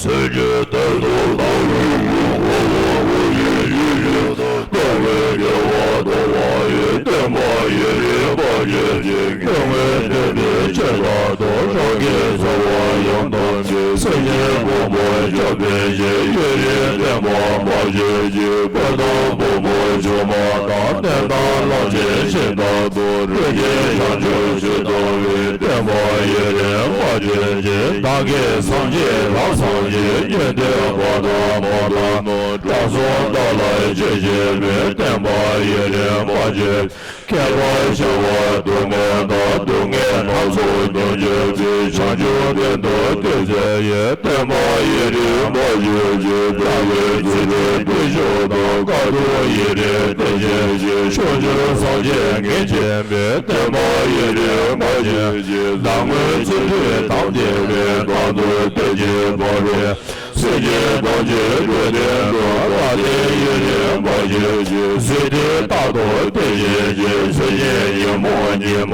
སེམས་ཅན་བདེ་སྟོང་དང་ལུས་ངག་ཡིད་གསུམ་གྱི་སྟོང་པའི་དགེ་བ་ཐོབ་པ་ཡི། བསྟན་པ་ཡུན་རིང་དཔལ་གྱུར་ཅིག་དགེ་བའི་བསྟན་པའི་ཆོས་རྟག་ཏུ། རང་གི་འཚོ་བ་ཡང་དག་པའི། སེམས་ཅན་ཕུང་པོ་སྐྱོབ་པའི་ཕྱིར། ཡུན་རིང་བསྟན་པ་དཔལ་གྱུར་ཅིག་དཔལ་དང་ཕུང་པོ་འབྱུང་བ་དང་། རྟེན་དང་ལམ་གྱི་ཞིང་དག་ཏུ། སྤྲུལ་གྱི་བྱང་ཆུབ་ཞུ་དང་བའི། བསྟན་པ་ཡུན་རིང་དཔལ་གྱུར་ཅིག་བདག་གིས་སངས་རྒྱས་ལམ་བཟང་ཞིང་། ཉན་ཐོས་གོ་ཏ་མ་དང་ནོ། དགྲ་བཅོམ་བདག་ལ་སྤྱོད་བྱེད་པའི། བསྟན་པ་ཡུན་རིང་དཔལ་གྱུར། ཁྱད་པར་བྱ་བ་སྡུག་བསྔལ་དང་། སྡུག་བསྔལ་སྣ་ཚོགས་མྱོང་གྱུར་པའི། བྱང་ཆུབ་བདེ་འགྲོ་སྟོན་མཛད་ཡོད། བསྟན་པ་ཡུན་རིང་དཔལ་གྱུར་ཅིག་བདག་གིས་རྩིས་སྤྲོད་བརྟུལ་ཞུགས་དང་། དཀའ་ཐུབ་ཡུན་རིང་བསྟེན་བྱེད་ཅིང་། ཕྱོགས་བཅུའི་སངས་རྒྱས་ངེས་མཁྱེན་པའི། བསྟན་པ་ཡུན་རིང་དཔལ་གྱུར་ཅིག་བདག་སྔོན་རྩིས་སྤྲོད་དམ་བཅས་པའི། གང་དུ་བསྟེན་ཅིང་བག་ལེབ། སེམས་ཅན་ཐམས་ཅད་འགྲོ་དོན་དུ། བདག་བསྟེན་ཡུན་རིང་དཔལ་གྱུར་ཅིག་རྩིས་སྤྲོད་རྟག་ཏུ་བསྟེན་བྱེད་ཅིང་། སེམས་ཅན་ཉོན་མོངས་ཉིད་མ།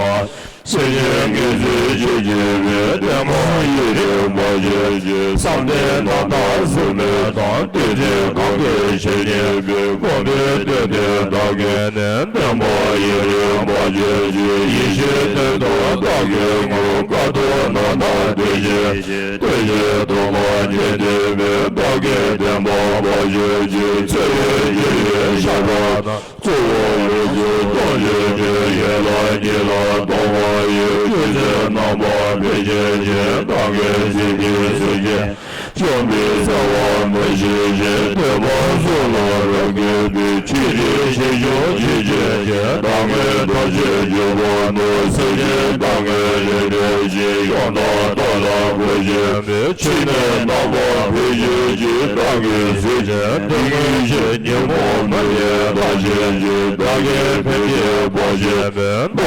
སེམས་ཅན་ངེས་འཛིན་གཅོད་བྱེད་པའི། བསྟན་པ་ཡུན་རིང་དཔལ་གྱུར་ཅིག་བསམ་གཏན་རྣམ་དག་གཟུགས་མེད་དང་། ཏིང་འཛིན་གང་སྐྱེས་ཇི་སྙེད་པའི། སྒོམ་པའི་སྟོན་ལྡན་བདག་གིས་ནི། བསྟན་པ་ཡུན་རིང་དཔལ་གྱུར་ཅིག་ཡེ་ཤེས་དོན་དུ་བདག་གིས་བསྔོ། དཀའ་ཐུབ་རྣམ་དག་སྟོན་བྱེད་ཅིང་། སྟོན་བྱེད་སྟོན་པ་ཉན་ཐོས་པའི། བདག་གི་བསྟན་པ་དཔལ་གྱུར་ཅིག་ཚེ་ཡི་རྒྱུ་ཡི་ཤ་ཁྲག་རྣམས། གཙོ་བོ་ལུགས་སྲོལ་སྟོང་ཞིག་གི། ཡན་ལག་ཉིད་ལ་གཏོང་བ་ཡི། སྤྱོད་ཚུལ་རྣམ་པར་འཕེལ་བྱེད་ཅིང་། བདག་གིས་ཚིག་གིས་སེམས་ཅན་བཅོམ་པའི་བརྩེ་བ་མི་ཞིག་ཅིང་། ཐོས་པ་སོགས་ལ་རབ་གུས་པའི། ཆོས་ཀྱི་ཞིང་སྐྱོང་བྱེད་བྱེད་ཅིང་། བདག་ཉིད་ཐམས་ཅད་འཇུག་པ་ནི། སེམས་ཅན་བདག་ཉིད་རིགས་འགྲེ་ཞིང་། ཡང་དག་བདག་ལ་གུས་ཕྱིར་མི། ཕྱིར་ནི་རྣམ་པར་འཕེལ་བྱེད་ཅིང་། བདག་གིས་གཟིགས་ཤིང་དེ་སྔའི་ཕྱིར། ཉོན་མོངས་མུན་པས་འདའ་བྱེད་ཅིང་། བདག་གིས་ཕན་ཕྱིར་བག་བྱེད་མི། རྟག་ཏུ་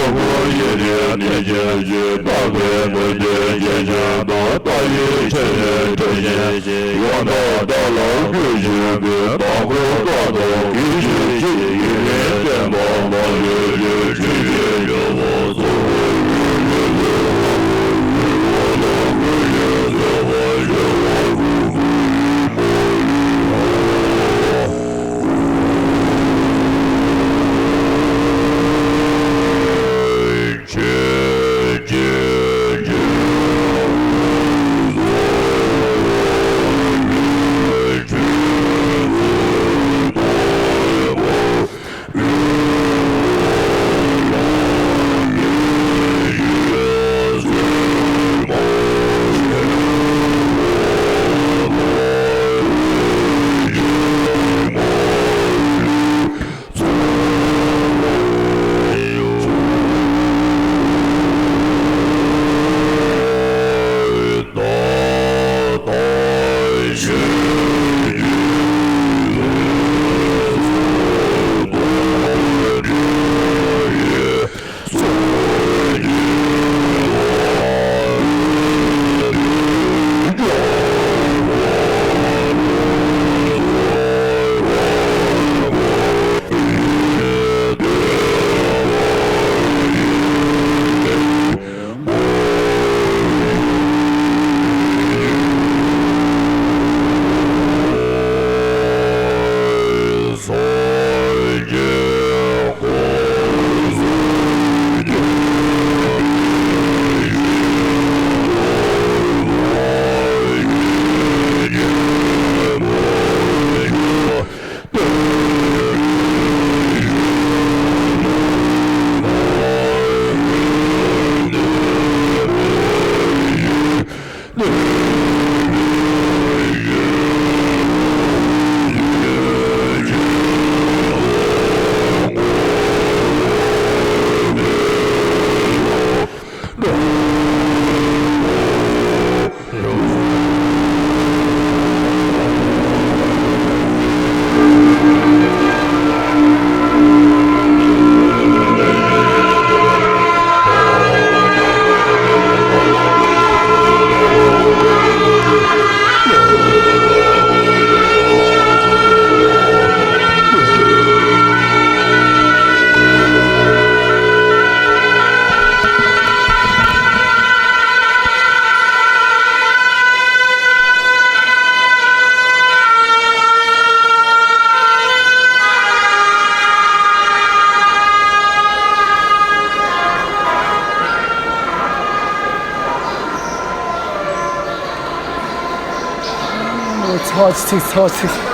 ཡུན་རིང་གནས་བྱེད་ཅིང་། བདག་གི་མོས་འདུན་རྗེས་བྱེད་དང་། ལྟ་བའི་ཆོས་ནི་སྒྲུབ་བྱེད་ཅིང་། ཡང་དག་བདག་ལ་གུས་ཕྱིར་མི། བདག་ཁོ་རྟག་ཏུ་གུས་བྱེད་ཅིང་། ཡུན་རིང་བསྟན་པ་དཔལ་གྱུར་ཅིག་ཁྲིད་ཀྱི་རྒྱལ་པོ་གཙོ་བོ་ཡུན་རིང་བསྟན་པ་དཔལ་གྱུར་ཅིག་བདག་ལ་གུས་ཕྱིར་མཛད་པ་ཡོད་པ་རུ། ཚ་བ་ཚིག་ཚ་བ་ཚིག